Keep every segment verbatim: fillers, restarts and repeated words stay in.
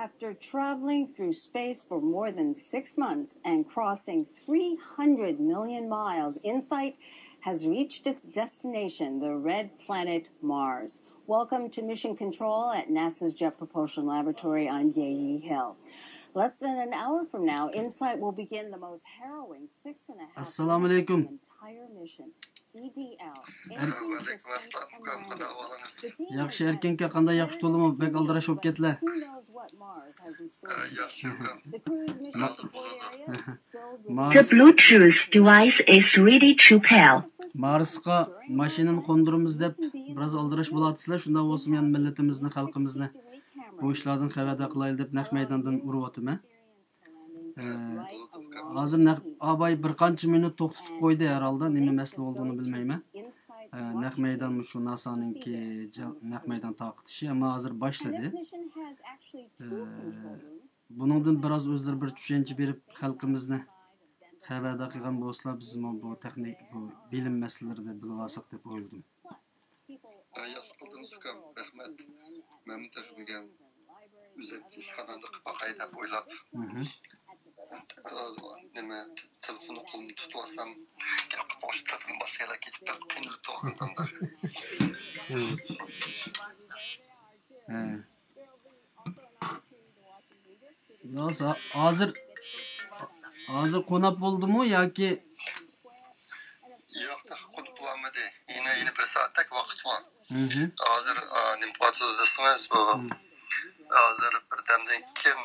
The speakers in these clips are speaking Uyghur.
After traveling through space for more than six months and crossing three hundred million miles, InSight has reached its destination, the red planet Mars. Welcome to Mission Control at NASA's Jet Propulsion Laboratory. I'm Ye Yi Hill. Less than an hour from now, InSight will begin the most harrowing six and a half Assalamu alaikum. Entire mission. ئەر-، ياخشى ئەركىنكە، قانداق ياخشى تولىمۇ؟ بەك ئالدىراش بولۇپ كەتتىلە. ياخشى ئۇكام. The Bluetooth device is ready to pair. مارسقا ماشىنىنى قوندۇرىمىز دەپ بىراز ئالدىراش بولۇۋاتىسىلەر. شۇنداق بولسىمۇ يەنە مىللىتىمىزنى، خەلقىمىزنى بۇ ئىشلاردىن خەۋەردار قىلايلى دەپ نەق مەيداندىن ئۇرۇۋاتىمەن. ئە، ھازىر نەق-، ئاباي بىر قانچە مىنۇت توختىتىپ قويدى ھەر ھالدا، نېمە مەسىلە بولدىغىنى بىلمەيمەن. ئە، نەق مەيدان مۇشۇ ناسانىڭكى جا-، نەق مەيدان تارقىتىشى، ئەمما ھازىر باشلىدى. ئە، بۇنىڭدىن بىراز ئۆزلىرى بىر چۈشەنچە بېرىپ، خەلقىمىزنى خەۋەردار قىلغان بولسىلا، بىزمۇ بۇ تېخنىك، بۇ بىلىم مەسىلىلىرىنى بىلىۋالساق دەپ ئويلىدىم. ھە، ياخشى قىلدىڭىز ئۇكام، رەھمەت. مەنمۇ تېخى بۈگۈن ئۆزۈم ئىشخانامدا قىلىپ باقاي دەپ ئويلاپ. مھم. نېمە، تېلېفوننى قولۇمدا تۇتۇۋالسام، گەپ قىلىپ، ئوشۇ تېلېفون باشقا يەرلەرگە كېتىپ تۇرۇپ، قىينىلىپ تۇرغان. ھە. راست، ھا-، ھازىر، ھازىر قوناپ بولدىمۇ ياكى؟ ياق، تېخى قونۇپ بولالمىدى. يەنە، يەنە بىر سائەتتەك ۋاقىت بار. مھم. ھازىر، ئا، نېمە قىلىۋاتىدۇ دېسىڭىز، بۇ مھم. ھازىر بىردەمدىن كېيىن،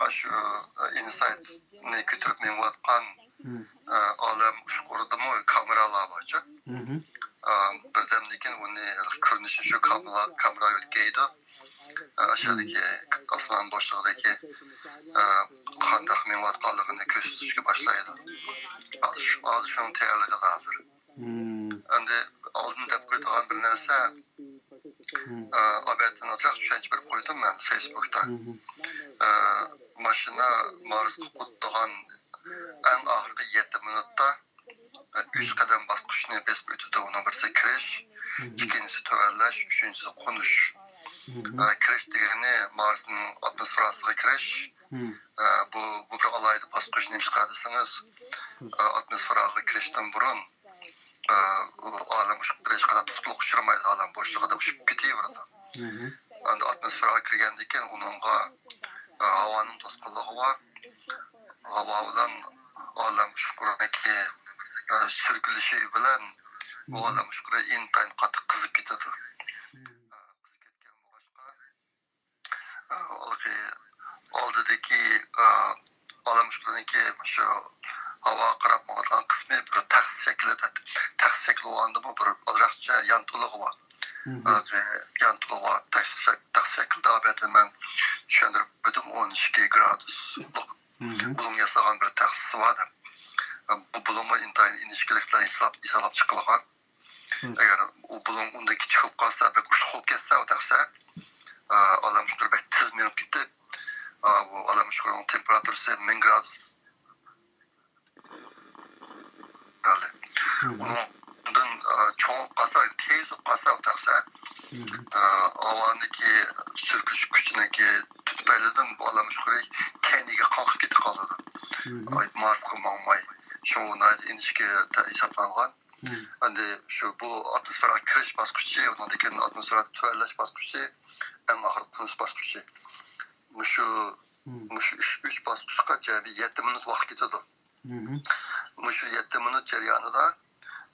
ئا، شۇ، ئا، ئىنسايتنى كۆتۈرۈپ مېڭىۋاتقان، مھم. ئا، ئالەم ئۇچقۇرىدىمۇ كامېرالار بارچۇ. مھم. ئا، بىردەمدىن كېيىن ئۇنى كۆرۈنۈشى شۇ كامېرا، كامېرا يۆتكەيدۇ. ئاشۇدىكى ئاسمان بوشلۇقىدىكى، ئە، قانداق مېڭىۋاتقانلىقىنى كۆرسىتىشكە باشلايدۇ. ھازىر شۇ، ھازىر شۇنىڭ تەييارلىقىدا ھازىر. مم. ئەمدى ئالدىن دەپ قويىدىغان بىر نەرسە، مم. ئە، ئابەتتىن ئازراق چۈشەنچە بېرىپ قويدۇم مەن فېيسبۇكتا. مم. ئە، ماشىنا مارسقا قونىدىغان ئەڭ ئاخىرقى يەتتە مىنۇتتا ئۈچ قەدەم باسقۇچنى بېسىپ ئۆتىدۇ. ئۇنىڭ بىرسى كىرىش، مم. ئىككىنچىسى تۆۋەنلەش، ئۈچىنچىسى قونۇش. مم. ئە، كىرىش دېگىنى مارسنىڭ ئاتموسفېراسىغا كىرىش. مم. ئە، بۇ، بۇ بىر ئالاھىدە باسقۇچ. نېمىشقا دېسىڭىز، مم. ئە، ئاتموسفېراغا كىرىشتىن بۇرۇن، ئە، ئۇ ئالەم ئۇچقۇرى ھېچقانداق توسقۇنلۇققا ئۇچرىمايدۇ، ئالەم بوشلۇقىدا ئۇچۇپ كېتىۋېرىدۇ. مم. ئەمدى ئاتموسفېراغا كىرگەندىن كېيىن ئۇنىڭغا، ئە، ھاۋانىڭ توسقۇنلۇقى بار. ھاۋا بىلەن ئالەم ئۇچقۇرىنىڭكى، ئە، سۈركىلىشى بىلەن بۇ مم. ئالەم ئۇچقۇرى ئىنتايىن قاتتىق قىزىپ كېتىدۇ. مم. ئە، قىزىپ كەتكەن بولغاچقا، ئە، ھېلىقى ئالدىدىكى، ئە، ئالەم ئۇچقۇرىنىڭكى شۇ ھاۋاغا قاراپ ماڭىدىغان قىسمى بىر تەخسە شەكلىدە، تەخسە شەكلى بولغاندىمۇ بىر ئازراقچە يانتۇلۇقى بار. مم. ھېلىقى يانتۇلۇقى بار تەخسە شەك-، تەخسە شەكلىدە ئالبەتتە مەن چۈشەندۈرۈپ بەردىم، ئون ئىككى گرادۇسلۇق. مم. بۇلۇڭ ياسىغان بىر تەخسىسى بار دەپ. بۇ بۇلۇڭمۇ ئىنتايىن ئىنچىكىلىك بىلەن ھېساب-، ھېسابلاپ چىقىلغان. مم. ئەگەر ئۇ بۇلۇڭ ئۇندىن كىچىك بولۇپ قالسا، بەك ئۇچلۇق بولۇپ كەتسە، ئۇ تەخسە، ئە، ئالەم ئۇچقۇرى بەك تېز مېڭىپ كېتىپ، ئە، بۇ ئالەم ئۇچقۇرىنىڭ تېمپېراتۇرىسى مىڭ گرادۇس. مم. ئۇنىڭدىن، ئە، چوڭ بولۇپ قالسا، تېز بولۇپ قالسا، ئۇ تەخسە، مم. ئە، ھاۋانىڭكى سۈركۈش كۈچىنىڭكى تۈپەيلىدىن بۇ ئالەم ئۇچقۇرى كەينىگە قاڭقىپ كېتىپ قالىدۇ. مم. ئاي، مارسقا ماڭماي، شۇڭا ناھايىتى ئىنچىكە ھېسابلانغان. مم. ئەمدى شۇ بۇ ئاتموسفېراغا كىرىش باسقۇچى، ئۇنىڭدىن كېيىن ئاتموسفېراغا تۆۋەنلەش باسقۇچى، ئەڭ ئاخىرقى تىنىش باسقۇچى. مۇشۇ، مم. مۇشۇ ئۈچ، ئۈچ باسقۇچقا جەمئىي يەتتە مىنۇت ۋاقىت كېتىدۇ. مم. مۇشۇ يەتتە مىنۇت جەريانىدا،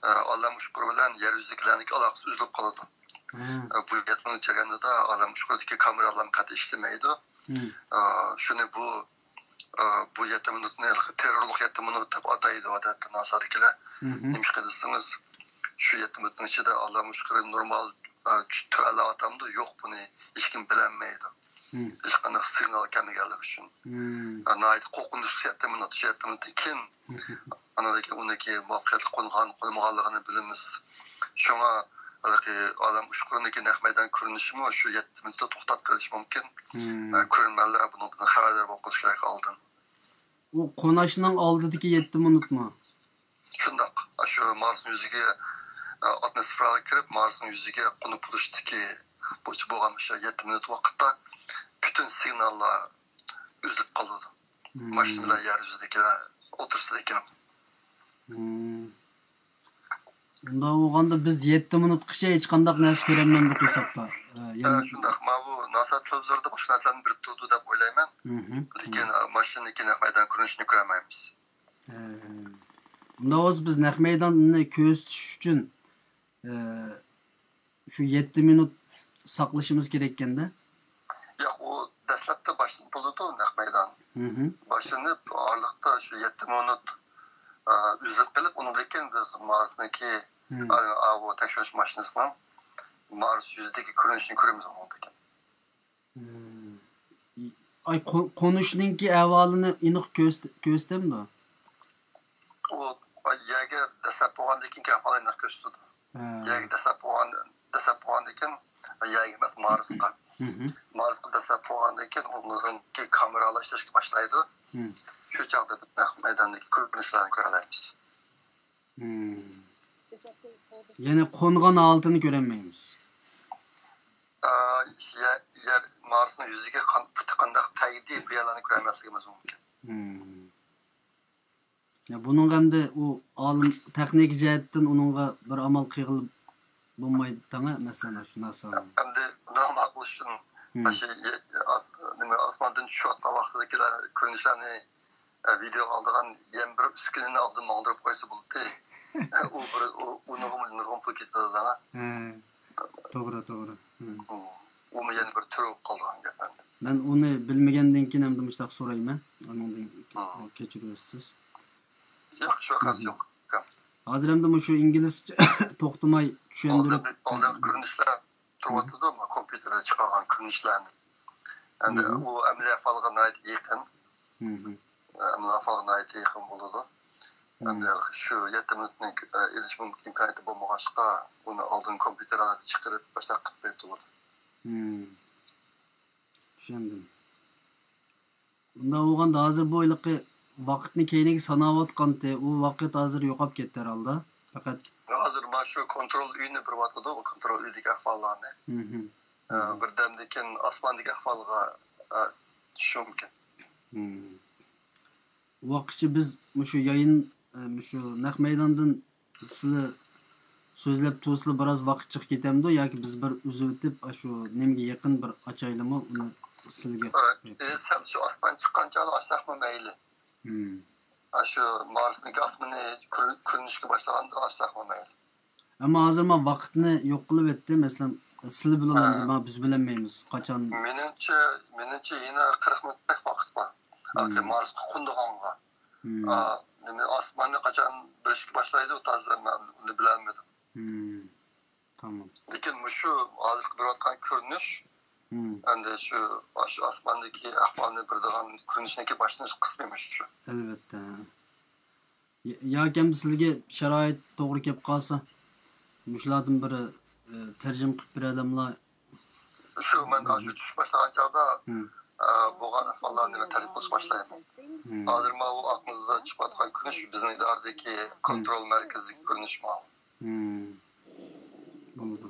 ئە، ئالەم ئۇچقۇرى بىلەن يەر يۈزىدىكىلەرنىڭكى ئالاقىسى ئۈزۈلۈپ قالىدۇ. مم. ئە، بۇ يەتتە مىنۇت جەريانىدا ئالەم ئۇچقۇرىدىكى كامېرالارمۇ قەتئىي ئىشلىمەيدۇ. مم. ئە، شۇنى بۇ، ئە، بۇ يەتتە مىنۇتنى تېررورلۇق يەتتە مىنۇت دەپ ئاتايدۇ ئادەتتە ناسادىكىلەر. مم. نېمىشقا دېسىڭىز، شۇ يەتتە مىنۇتنىڭ ئىچىدە ئالەم ئۇچقۇرى نورمال، ئە، تۆۋەنلەۋاتامدۇ، يوق، بۇنى ھېچكىم بىلەلمەيدۇ. مم. ھېچقانداق سىگنال كەلمىگەنلىكى ئۈچۈن. مم. ئە، ناھايىتى قورقۇنچلۇق يەتتە مىنۇت، شۇ يەتتە مىنۇتتىن كېيىن مم. ئاندىن كېيىن ئۇنىڭكى مۇۋەپپەقىيەتلىك قونغان، قونمىغانلىقىنى بىلىمىز. شۇڭا ھېلىقى ئالەم ئۇچقۇرىنىڭكى نەق مەيدان كۆرۈنۈشىمۇ شۇ يەتتە مىنۇتتا توختاپ قېلىشى مۇمكىن. مم. ئە، كۆرۈرمەنلەر بۇنىڭدىن خەۋەردار بولۇپ قېلىشى كېرەك ئالدىن. ئۇ قوناشنىڭ ئالدىدىكى يەتتە مىنۇتمۇ؟ شۇنداق. ئاشۇ مارسنىڭ يۈزىگە، ئە، ئاتموسفېراغا كىرىپ، مارسنىڭ يۈزىگە قونۇپ بولۇشتىكى بولغان مۇشۇ يەتتە مىنۇت ۋاقىتتا پۈتۈن سىگناللار ئۈزۈلۈپ قالىدۇ. ماشىنىلار يەر يۈزىدىكىلەر ئوتتۇرىسىدىكىنىڭ. مم. ئۇنداق بولغاندا بىز يەتتە مىنۇتقىچە ھېچقانداق نەرسە كۆرەلمەيمىز بۇ ھېسابتا. ئە، يەنە ھە، شۇنداق. ماۋۇ ناسا تېلېۋىزوردا باشقا نەرسىلەرنى بېرىپ تۇرىدۇ دەپ ئويلايمەن. مھم. لېكىن، ئە، ماشىنىدىكى نەق مەيدان كۆرۈنۈشىنى كۆرەلمەيمىز. ھە. ئۇنداق بولسا بىز نەق مەيداننى كۆرسىتىش ئۈچۈن، ئە، شۇ يەتتە مىنۇت ساقلىشىمىز كېرەككەندە. ياق، ئۇ دەسلەپتە باشلىنىپ بولىدۇ، نەق مەيدان. مھم. باشلىنىپ، ئارىلىقتا شۇ يەتتە مىنۇت، ئا، ئۈزۈلۈپ قېلىپ، ئۇنىڭدىن كېيىن بىز مارسنىڭكى، مم. ئا، ئا، بۇ تەكشۈرۈش ماشىنىسىنىڭ مارس يۈزىدىكى كۆرۈنۈشىنى كۆرىمىز ئۇنىڭدىن كېيىن. مم. ئاي، قو-، قونۇشنىڭكى ئەھۋالىنى ئېنىق كۆرسىت-، كۆرسىتەمدۇ؟ ئۇ يەرگە دەسسەپ بولغاندىن كېيىنكى ئەھۋالى ئېنىق كۆرسىتىدۇ. ھە. يەرگە دەسسەپ بولغان، دەسسەپ بولغاندىن كېيىن، يەرگە ئەمەس، مارسقا. مھم. مارسقا دەسسەپ بولغاندىن كېيىن ئۇنىڭكى كامېرالار ئىشلەشكە باشلايدۇ. مم. شۇ چاغدا بىز نەق مەيداندىكى كۆرۈنۈشلەرنى كۆرەلەيمىز. مم. يەنى قونغان ھالىتىنى كۆرەلمەيمىز. ئا، يە-، يەر، مارسنىڭ يۈزىگە قان-، پۇتى قانداق تەگدى، بۇ يەرلەرنى كۆرەلمەسلىكىمىز مۇمكىن. مم. يا، بۇنىڭغا ئەمدى ئۇ ئالىم تېخنىكا جەھەتتىن ئۇنىڭغا بىر ئامال قىلغىلى بولمايدۇ تەڭە، مەسىلەن، شۇ ناسانى. ئەمدى بۇنى ئاڭلاپ بولۇش ئۈچۈن، مم. ماشىنا، ئاس-، نېمە، ئاسماندىن چۈشۈۋاتقان ۋاقتىدىكىلەر كۆرۈنۈشلەرنى، ئە، ۋىدېئوغا ئالىدىغان يەنە بىر ئۈسكۈنىنى ئالدىن ماڭدۇرۇپ قويسا بولدى. ئە، ئۇ بىر، ئۇ، ئۇنىڭغىمۇ نۇرغۇن پۇل كېتىدۇ دەڭە. ھە. توغرا، توغرا. ھە. ئۇ، ئۇمۇ يەنە بىر تۈر بولۇپ قالىدىغان گەپ ئەمدى. مەن ئۇنى بىلمىگەندىن كېيىن ئەمدى مۇشۇنداق سورايمەن. ئۇنىڭدىن ھە. كەچۈرۈۋېتىسىز. ياق، شۇ ھەققەندە ھە. يوق. ھازىر ئەمدى مۇشۇ ئىنگلىزچە توختىماي چۈشەندۈرۈپ. ئالدىن، ئالدىنقى كۆرۈنۈشلەر تۇرۇۋاتىدۇ، مانا كومپيۇتېردا چىقارغان كۆرۈنۈشلەرنى. ئەمدى مم. ئۇ ئەمەلىي ئەھۋالغا ناھايىتى يېقىن. مم. ئەمەلىي ئەھۋالغا ناھايىتى يېقىن بولىدۇ. مم. ئەمدى شۇ يەتتە مىنۇتنى، ئە، ئېلىشمۇ ئىمكانىيىتى بولمىغاچقا، ئۇنى ئالدىن كومپيۇتېرغا چىقىرىپ، باشلاپ قىلىپ بېرىپ بولىدۇ. مم. چۈشەندىم. ئۇنداق بولغاندا ھازىر بۇ ھېلىقى ۋاقىتنى كەينىگە ساناۋاتقانتى، ئۇ ۋاقىت ھازىر يوقاپ كەتتى ھەرھالدا. پەقەت ھازىر مانا شۇ كونترول ئۆينى بېرىۋاتىدۇ، ئۇ كونترول ئۆيدىكى ئەھۋاللارنى. مھم. ئە، بىردەمدىن كېيىن ئاسماندىكى ئەھۋالغا، ئە، چۈشۈشى مۇمكىن. مم. ۋاقىتچە بىز مۇشۇ يايىن، ئە، مۇشۇ نەق مەيداندىن سىلى سۆزلەپ تۇرسىلا بىراز ۋاقىت چىقىپ كېتەمدۇ ياكى بىز بىر ئۈزۈۋېتىپ، ئاشۇ نېمىگە يېقىن بىر ئاچايلىمۇ ئۇنى سىلىگە؟ ئە، ئە، سەل شۇ ئاسمان چىققان چاغدا ئاچساقمۇ مەيلى. مم. ئاشۇ مارسنىڭكى ئاسمىنى كۆر-، كۆرۈنۈشكە باشلىغاندا ئاچساقمۇ مەيلى. ئەمما ھازىر مانا ۋاقىتنى يوق قىلىۋەتتى. مەسىلەن، سىلى بىلەن ھە. مانا بىز بىلەلمەيمىز. قاچان؟ مېنىڭچە، مېنىڭچە يەنە قىرىق مىنۇتتەك ۋاقىت بار. مم. ئاخىر مارسقا قوندۇرغانغا. مم. ئا، نېمە، ئاسماننى قاچان بېرىشكە باشلايدۇ، تازا مەن ئۇنى بىلەلمىدىم. مم. تامام. لېكىن مۇشۇ ھازىرقى بېرىۋاتقان كۆرۈنۈش، مم. ئەمدى شۇ، شۇ ئاسماندىكى ئەھۋالنى بېرىدىغان كۆرۈنۈشنىڭكى باشلىنىش قىسمى مۇشۇ. ئەلۋەتتە. ي-، ياكى ئەمدى سىلىگە شارائىت توغرا كەپ قالسا، مۇشۇلاردىن بىرى، ئى، تەرجىمە قىلىپ بېرەلەملا؟ شۇ، مەن ئاشۇ چۈشۈپ باشلىغان چاغدا، مم. ئە، بولغان ئەھۋاللارنى مەن تەرجىمە قىلىشقا باشلايمەن. مم. ھازىر ماۋۇ ئالدىمىزدا چىقىۋاتقان كۆرۈنۈش بىزنىڭ ئىدارىدىكى مم. كونترول مەركىزىدىكى كۆرۈنۈش ماۋۇ. مم. بولىدۇ.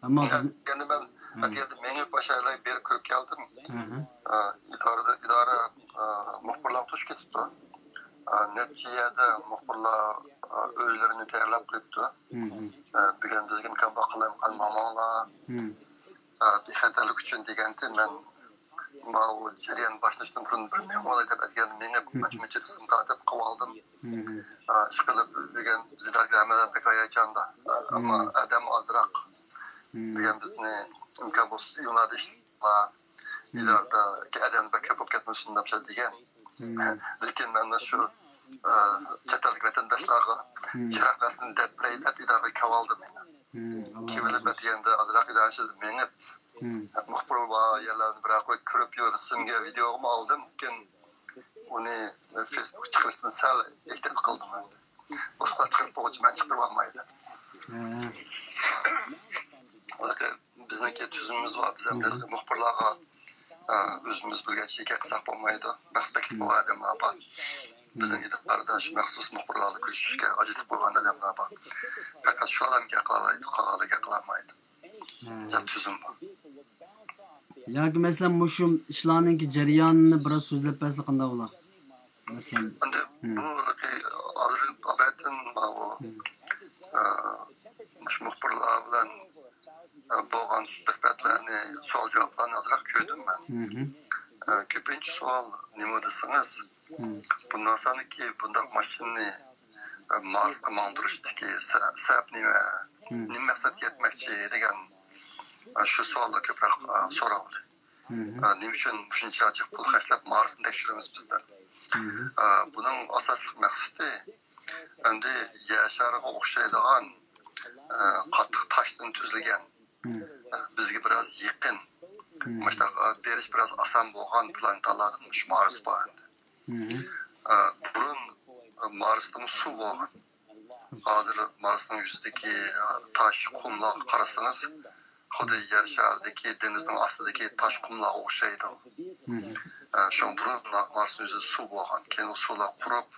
ئەمما بىز يەنە مەن مم. ئەتىگەندە مېڭىپ ئاشۇ يەرلەرگە بېرىپ كۆرۈپ كەلدىم. ئەھە. ئە، ئىدارىدە، ئىدارە، ئە، مۇخبىرلار توشۇپ كېتىپتۇ. ئە، نەچچە يەردە مۇخبىرلار، ئە، ئۆيلىرىنى تەييارلاپ قويۇپتۇ. مم. ئە، بۈگۈن بىزگە ئىمكان بار قالايمىقان ماڭماڭلار. مم. ئە، بىخەتەرلىك ئۈچۈن دېگەنتى مەن ماۋۇ جەريان باشلىنىشتىن بۇرۇن بىر مېڭىۋالاي دەپ ئەتىگەن مېڭىپ، مم. ماشىنا ئىچىدە سىم تارتىپ قىلىۋالدىم. مم. ئە، ئىشقىلىپ بۈگۈن بىز ئىدارىگە ھەممىدىن بەك ھاياجاندا. ئە، ئەمما مم. ئادەم ئازراق. مم. بۈگۈن بىزنى ئىمكان بولسا ئۆيۈڭلاردا ئىشلەڭلار. مم. ئىدارىدىكى ئادەم بەك كۆپ بولۇپ كەتمىسۇن دەپ دېگەن. مم. لېكىن مەن شۇ، ئە، چەت ئەلدىكى ۋەتەنداشلارغا مم. چىراغ نەرسىنى دەپ بېرەي دەپ ئىدارىگە كېلىۋالدىم. مم. ئاللا كېلىپ رازى بولسۇن. ئەتىگەندە ئازراق ئىدارە ئىچىدە مېڭىپ، مم. مۇخبىر بار يەرلەرنى بىراق كۆرۈپ يۈر، سىمگە ۋىدېئوغىمۇ ئالدىم، لېكىن ئۇنى فېيسبۇكقا چىقىرىشتىن سەل ئېھتىيات قىلدىم ئەمدى. باشقىلار چىقىرىپ بولغۇچە مەن چىقىرىۋالمايدۇ. ھە. بىزنىڭكى تۈزۈمىمىز بار، بىز ئەمدى مۇخبىرلارغا، ئە، ئۆزىمىز بىلگەنچە گەپ قىلساق بولمايدۇ. مەخسۇس بېكىتىپ قويغان ئادەملەر بار. بىزنىڭ ئىدارىدە شۇ مەخسۇس مۇخبىرلارغا كۆرۈشۈشكە ئاجرىتىپ قويغان ئادەملەر بار. پەقەت شۇلار گەپ قىلالايدۇ، قالغانلار گەپ قىلالمايدۇ. ھە. يا تۈزۈم بار. ياكى مەسىلەن، مۇشۇ ئىشلارنىڭكى جەريانىنى بىراز سۆزلەپ بەرسىلە قانداق بولا؟ مەسىلەن. ئەمدى بۇ ھازىر ئابەتتىن ماۋۇ، ئە، مۇشۇ مۇخبىرلار بىلەن، ئە، بولغان سۆھبەتلەرنى، سوئال-جاۋابلارنى ئازراق كۆردۈم مەن. ئە، كۆپىنچە سوئال نېمە دېسىڭىز، بۇ ناسانىكى بۇنداق ماشىنىنى، ئە، مارسقا ماڭدۇرۇشتىكى سە-، سەۋەب نېمە؟ نېمە مەقسەتكە يەتمەكچى دېگەن، ئە، شۇ سوئاللار كۆپرەك، ئە، سورالدى. ئە، نېمە ئۈچۈن شۇنچە جىق پۇل خەجلەپ مارسنى تەكشۈرىمىز بىز دەپ؟ ئە، بۇنىڭ ئاساسلىق مەقسىتى ئەمدى يەر شارىغا ئوخشايدىغان، ئە، قاتتىق تاشتىن تۈزۈلگەن، ئە، بىزگە بىراز يېقىن، مۇشۇنداق، ئە، بېرىش بىراز ئاسان بولغان پلانېتالاردىن مۇشۇ مارس بار ئەمدى. ئە، بۇرۇن، ئە، مارستا سۇ بولغان. ھازىر مارسنىڭ يۈزىدىكى، ئە، تاش، قۇملارغا قارىسىڭىز، خۇددى يەر شارىدىكى، دېڭىزنىڭ ئاستىدىكى تاش، قۇملارغا ئوخشايدۇ. ئە، شۇڭا بۇرۇن مارسنىڭ يۈزىدە سۇ بولغان. كېيىن ئۇ سۇلار قۇرۇپ،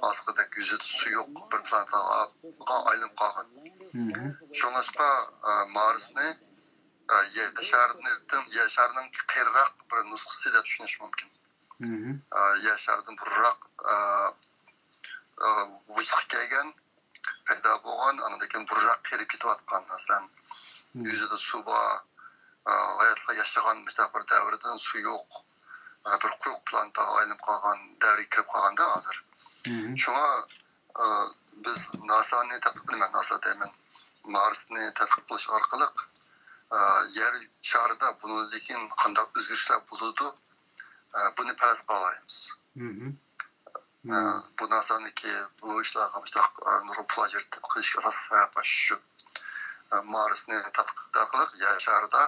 ھازىرقىدەك يۈزىدە سۇ يوق بىر پلانېتاغا ئايلىنىپ قالغان. شۇڭلاشقا، ئە، مارسنى، ئە، يەر شارىدىن، يەر شارىنىڭ قېرىراق بىر نۇسخىسى دەپ چۈشىنىش مۇمكىن. ئە، يەر شارىدىن بۇرۇنراق، ئە، ئە، ۋۇجۇدقا كەلگەن، پەيدا بولغان، ئاندىن كېيىن بۇرۇنراق قېرىپ كېتىۋاتقان، مەسىلەن، يۈزىدە سۇ بار، ئە، ھاياتلىقى ياشىغان مۇشۇنداق بىر دەۋردىن سۇ يوق، ئە، بىر قۇرۇق پلانېتاغا ئايلىنىپ قالغان دەۋرگە كىرىپ قالغاندا ھازىر. شۇڭا، ئە، بىز ناسانى تەتقىق، نېمە، ناسا دەيمەن، مارسنى تەتقىق قىلىش ئارقىلىق، ئە، يەر شارىدا بۇنىڭدىن كېيىن قانداق ئۆزگىرىشلەر بولىدۇ، ئە، بۇنى پەرەز قىلالايمىز. ئە، بۇ ناسانىكى بۇ ئىشلارغا مۇشۇنداق، ئە، نۇرغۇن پۇل ئاجرىتىپ قىلىشقا ئاساسلىق سەۋەب شۇ. ئە، مارسنى تەتقىق ئارقىلىق يەر شارىدا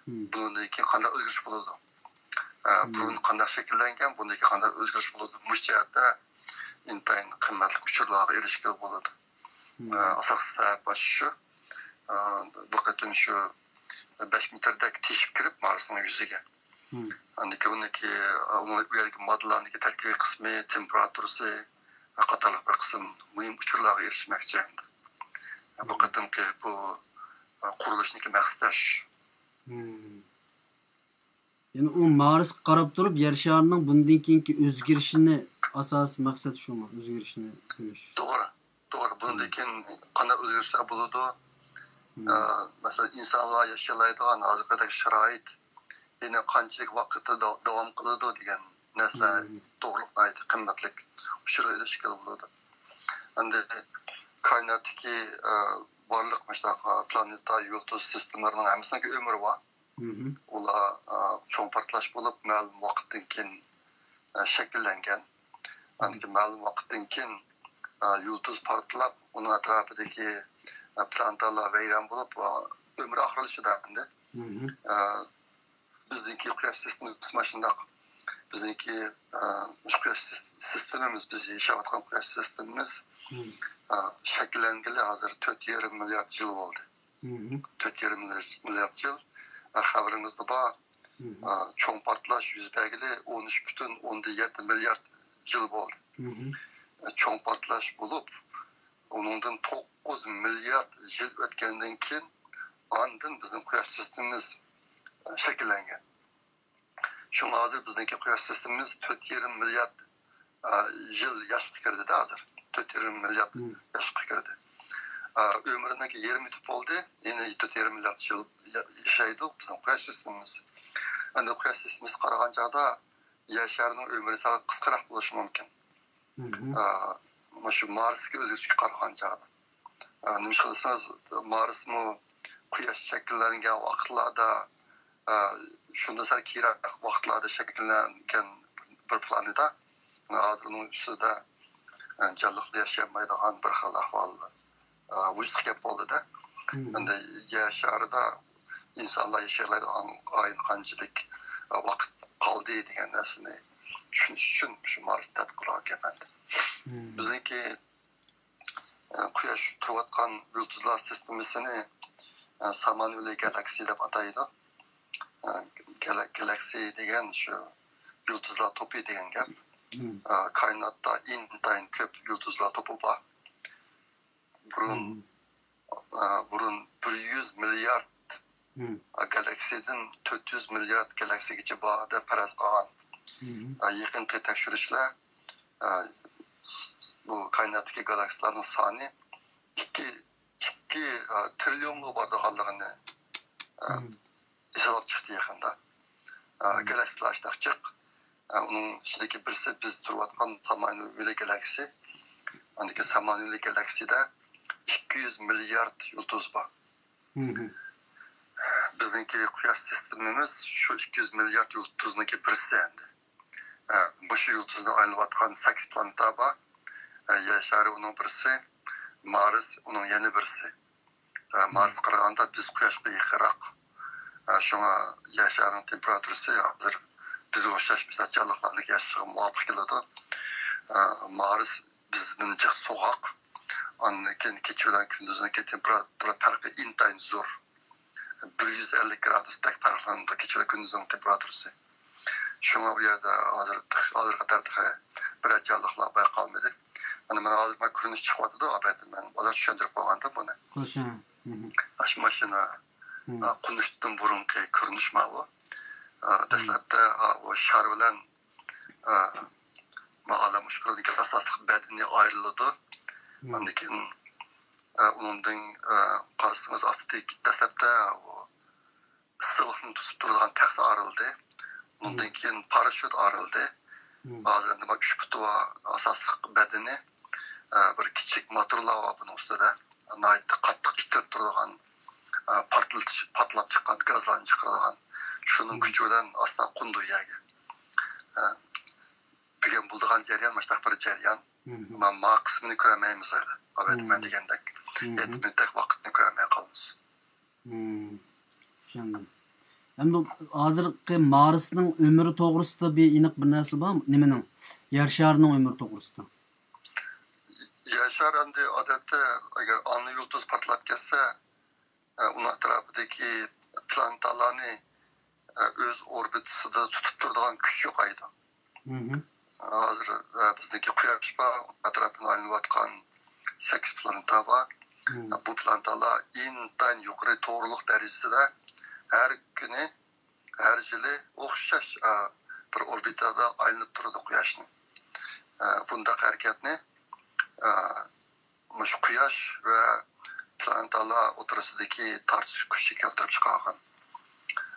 بۇنىڭدىن كېيىن قانداق ئۆزگىرىش بولىدۇ؟ ئە، بۇرۇن قانداق شەكىللەنگەن، بۇندىن كېيىن قانداق ئۆزگىرىش بولىدۇ؟ مۇشۇ جەھەتتە ئىنتايىن قىممەتلىك ئۇچۇرلارغا ئېرىشكىلى بولىدۇ. ئە، ئاساسلىق سەۋەب شۇ. ئە، بۇ قېتىم شۇ بەش مېتىردەك تېشىپ كىرىپ مارسنىڭ يۈزىگە. ئاندىن كېيىن ئۇنىڭكى، ئۇ يەردىكى ماددىلارنىڭكى تەركىبىي قىسمى، تېمپېراتۇرىسى قاتارلىق بىر قىسىم مۇھىم ئۇچۇرلارغا ئېرىشمەكچى ئەمدى. بۇ قېتىمقى بۇ قۇرۇلۇشنىڭكى مەقسىتى شۇ. يەنى ئۇ مارسقا قاراپ تۇرۇپ يەر شارىنىڭ بۇندىن كېيىنكى ئۆزگىرىشىنى، ئاساسىي مەقسەت شۇمۇ، ئۆزگىرىشىنى كۆرۈش. توغرا، توغرا. بۇندىن كېيىن قانداق ئۆزگىرىشلەر بولىدۇ؟ ئە، مەسىلەن، ئىنسانلار ياشىيالايدىغان ھازىرقىدەك شارائىت يەنە قانچىلىك ۋاقىتتا دا-، داۋام قىلىدۇ دېگەن نەرسىلەر توغرۇلۇق ناھايىتى قىممەتلىك ئۇچۇرغا ئېرىشكىلى بولىدۇ. ئەمدى كائىناتتىكى، ئە، بارلىق مۇشۇنداق، ئە، پلانېتا، يۇلتۇز سىستېمىلىرىنىڭ ھەممىسىنىڭكى ئۆمرى بار. ئۇلار، ئە، چوڭ پارتلاش بولۇپ، مەلۇم ۋاقىتتىن كېيىن، ئە، شەكىللەنگەن. ئاندىن كېيىن مەلۇم ۋاقىتتىن كېيىن، ئە، يۇلتۇز پارتلاپ، ئۇنىڭ ئەتراپىدىكى، ئە، پلانېتالار ۋەيران بولۇپ، ئە، ئۆمرى ئاخىرلىشىدۇ ئەمدى. ئە، بىزنىڭكى قۇياش سىستېمىسى مانا شۇنداق. بىزنىڭكى، ئە، مۇشۇ قۇياش سىس-، سىستېمىمىز، بىز ياشاۋاتقان قۇياش سىستېمىمىز، ئە، شەكىللەنگىلى ھازىر تۆت يېرىم مىليارد يىل بولدى. تۆت يېرىم مىليارد يىل. ئە، خەۋىرىڭىزدە بار. ئە، چوڭ پارتلاش يۈز بەرگىلى ئون ئۈچ پۈتۈن ئوندىن يەتتە مىليارد يىل بولدى. ئە، چوڭ پارتلاش بولۇپ، ئۇنىڭدىن توققۇز مىليارد يىل ئۆتكەندىن كېيىن، ئاندىن بىزنىڭ قۇياش سىستېمىمىز، ئە، شەكىللەنگەن. شۇڭا ھازىر بىزنىڭكى قۇياش سىستېمىمىز تۆت يېرىم مىليارد، ئە، يىل ياشقا كىردى-دە ھازىر. تۆت يېرىم مىليارد ياشقا كىردى. ئە، ئۆمرىنىڭكى يېرىمى ئۆتۈپ بولدى. يەنە تۆت يېرىم مىليارد يىل يا-، ياشايدۇ بىزنىڭ قۇياش سىستېمىمىز. ئەمدى قۇياش سىستېمىسىغا قارىغان چاغدا يەر شارىنىڭ ئۆمرى سەل قىسقىراق بولۇشى مۇمكىن. ئە، مۇشۇ مارستىكى ئۆزگىرىشكە قارىغان چاغدا. ئە، نېمىشقا دېسىڭىز، مارسمۇ قۇياش شەكىللەنگەن ۋاقىتلاردا، ئە، شۇندىن سەل كېيىنرەك ۋاقىتلاردا شەكىللەنگەن بىر پلانېتا. ھازىر ئۇنىڭ ئۈستىدە، ئە، جانلىقلار ياشىيالمايدىغان بىر خىل ئەھۋال، ئە، ۋۇجۇدقا كەپ بولدى-دە. ئەمدى يەر شارىدا ئىنسانلار ياشىيالايدىغان ئايىن قانچىلىك، ئە، ۋاقىت قالدى دېگەن نەرسىنى چۈشىنىش ئۈچۈن شۇ مارس تەتقىقلارغا كەلمەكتە. بىزنىڭكى، ئە، قۇياش تۇرۇۋاتقان يۇلتۇزلار سىستېمىسىنى، ئە، سامان يولى گالاكسىيە دەپ ئاتايدۇ. ئە، گالا-، گالاكسىيە دېگەن شۇ يۇلتۇزلار توپى دېگەن گەپ. ئە، كائىناتتا ئىنتايىن كۆپ يۇلتۇزلار توپى بار. بۇرۇن، ئە، بۇرۇن بىر يۈز مىليارد گالاكسىيەدىن تۆت يۈز مىليارد گالاكسىيەگىچە بار دەپ پەرەز قىلغان. يېقىنقى تەكشۈرۈشلەر بۇ كائىناتتىكى گالاكسىيەلەرنىڭ سانى ئىككى، ئىككى تىرىليونغا بارىدىغانلىقىنى ھېسابلاپ چىقتى يېقىندا. گالاكسىيەلەر جىق. ئۇنىڭ ئىچىدىكى بىرسى بىز تۇرۇۋاتقان سامانىيىۋى گالاكسىيە. ئاندىكى سامانىيىۋى گالاكسىيەدە ئىككى يۈز مىليارد يۇلتۇز بار. بىزنىڭكى قۇياش سىستېمىمىز شۇ ئىككى يۈز مىليارد يۇلتۇزنىڭكى بىرسى ئەمدى. مۇشۇ يۇلتۇزنى ئايلىنىۋاتقان سەككىز پلانېتا بار. يەر شارى ئۇنىڭ بىرسى، مارس ئۇنىڭ يەنە بىرسى. مارسقا قارىغاندا بىز قۇياشقا يېقىنراق. شۇڭا يەر شارىنىڭ تېمپېراتۇرىسى ھازىر بىزگە ئوخشاش مىسال جانلىقلارنىڭ ياشىشىغا مۇۋاپىق كېلىدۇ. مارس بىزدىن جىق سوغۇق. ئاندىن كېيىن كېچە بىلەن كۈندۈزنىڭكى تېمپېراتۇرا پەرقى ئىنتايىن زور. بىر يۈز ئەللىك گرادۇستەك پەرقلىنىدۇ كېچە بىلەن كۈندۈزنىڭ تېمپېراتۇرىسى. شۇڭا ئۇ يەردە ھازىر، ھازىرغا قەدەر تېخى بىرەر جانلىقلار بايقالمىدى. مانا، مانا ھازىر مانا كۆرۈنۈش چىقىۋاتىدۇ، ئەلۋەتتە، مەن ھازىر چۈشەندۈرۈپ قويغاندا بۇنى. خوش، ھە. مم. ئاشۇ ماشىنا، مم. ئا، قونۇشتىن بۇرۇنقى كۆرۈنۈش ماۋۇ. ئا، مم. دەسلەپتە، ئا، ئۇ شار بىلەن، ئا، مانا ئالەم ئۇچقۇرىدىكى ئاساسلىق بەدىنى ئايرىلىدۇ. مم. ئاندىن كېيىن، ئا، ئۇنىڭدىن، ئا، قارىسىڭىز ئاستىدىكى دەسلەپتە ئۇ ئىسسىقلىقنى توسۇپ تۇرىدىغان تەخسە ئايرىلدى. ئۇنىڭدىن كېيىن پاراشوت ئايرىلدى. ھازىر ئەمدى مانا ئۈچ پۇتى بار ئاساسلىق بەدىنى، ئە، بىر كىچىك موتورلار بار بۇنىڭ ئۈستىدە. ناھايىتى قاتتىق ئىتتىرىپ تۇرىدىغان، ئە، پارتلىتىش، پارتلاپ چىققان گازلارنى چىقىرىدىغان. شۇنىڭ كۈچى بىلەن ئاستا قوندى يەرگە. ئە، دېگەن بولىدىغان جەريان مۇشۇنداق بىر جەريان. مانا، ما قىسمىنى كۆرەلمەيمىز ھېلى. ئەلۋەتتە، مەن دېگەندەك، يەتتە مىنۇتتەك ۋاقىتنى كۆرەلمەي قالىمىز. مم. چۈشەندىم. ئەمدى ھازىرقى مارسنىڭ ئۆمرى توغرىسىدا بىر ئېنىق بىر نەرسە بارمۇ؟ نېمىنىڭ؟ يەر شارىنىڭ ئۆمرى توغرىسىدا. يەر شارى ئەمدى ئادەتتە ئەگەر ئانا يۇلتۇز پارتلاپ كەتسە، ئە، ئۇنىڭ ئەتراپىدىكى پلانېتالارنى، ئە، ئۆز ئوربىتىسىدا تۇتۇپ تۇرىدىغان كۈچ يوقايدۇ. ھازىر، ئە، بىزنىڭكى قۇياش بار، ئەتراپىنى ئايلىنىۋاتقان سەككىز پلانېتا بار. بۇ پلانېتالار ئىنتايىن يۇقىرى توغرىلىق دەرىجىسىدە ھەر كۈنى، ھەر يىلى ئوخشاش، ئە، بىر ئوربىتادا ئايلىنىپ تۇرىدۇ قۇياشنى. ئە، بۇنداق ھەرىكەتنى، ئە، مۇشۇ قۇياش ۋە پلانېتالار ئوتتۇرىسىدىكى تارتىش كۈچى كەلتۈرۈپ چىقارغان.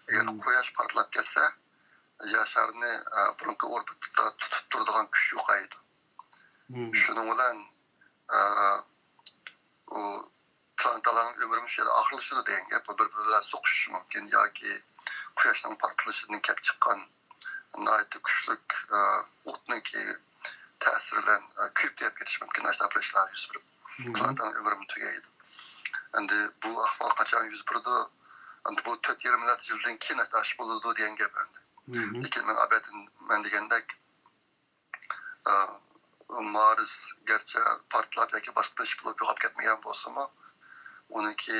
ئەگەر قۇياش پارتلاپ كەتسە، يەر شارىنى، ئە، بۇرۇنقى ئوربىتىدا تۇتۇپ تۇرىدىغان كۈچ يوقايدۇ. شۇنىڭ بىلەن، ئە، ئۇ پلانېتالارنىڭ ئۆمرى مۇشۇ يەردە ئاخىرلىشىدۇ دېگەن گەپ. بۇ بىر-بىرى بىلەن سوقۇشۇشى مۇمكىن ياكى قۇياشنىڭ پارتلىشىدىن كېلىپ چىققان ناھايىتى كۈچلۈك، ئە، ئوتنىڭكى تەسىرى بىلەن، ئە، كۆيۈپ تېگىپ كېتىشى مۇمكىن. ئاشۇنداق بىر ئىشلار يۈز بېرىپ، پلانېتانىڭ ئۆمرىمۇ تۈگەيدۇ. ئەمدى بۇ ئەھۋال قاچان يۈز بېرىدۇ؟ ئەمدى بۇ تۆت يېرىم مىليارد يىلدىن كېيىن ئاشۇنداق ئىش بولىدۇ دېگەن گەپ ئەمدى. لېكىن مەن ئەلۋەتتە، مەن دېگەندەك، ئە، مارس گەرچە پارتلاپ ياكى باشقا بىر ئىش بولۇپ يوقاپ كەتمىگەن بولسىمۇ، ئۇنىڭكى،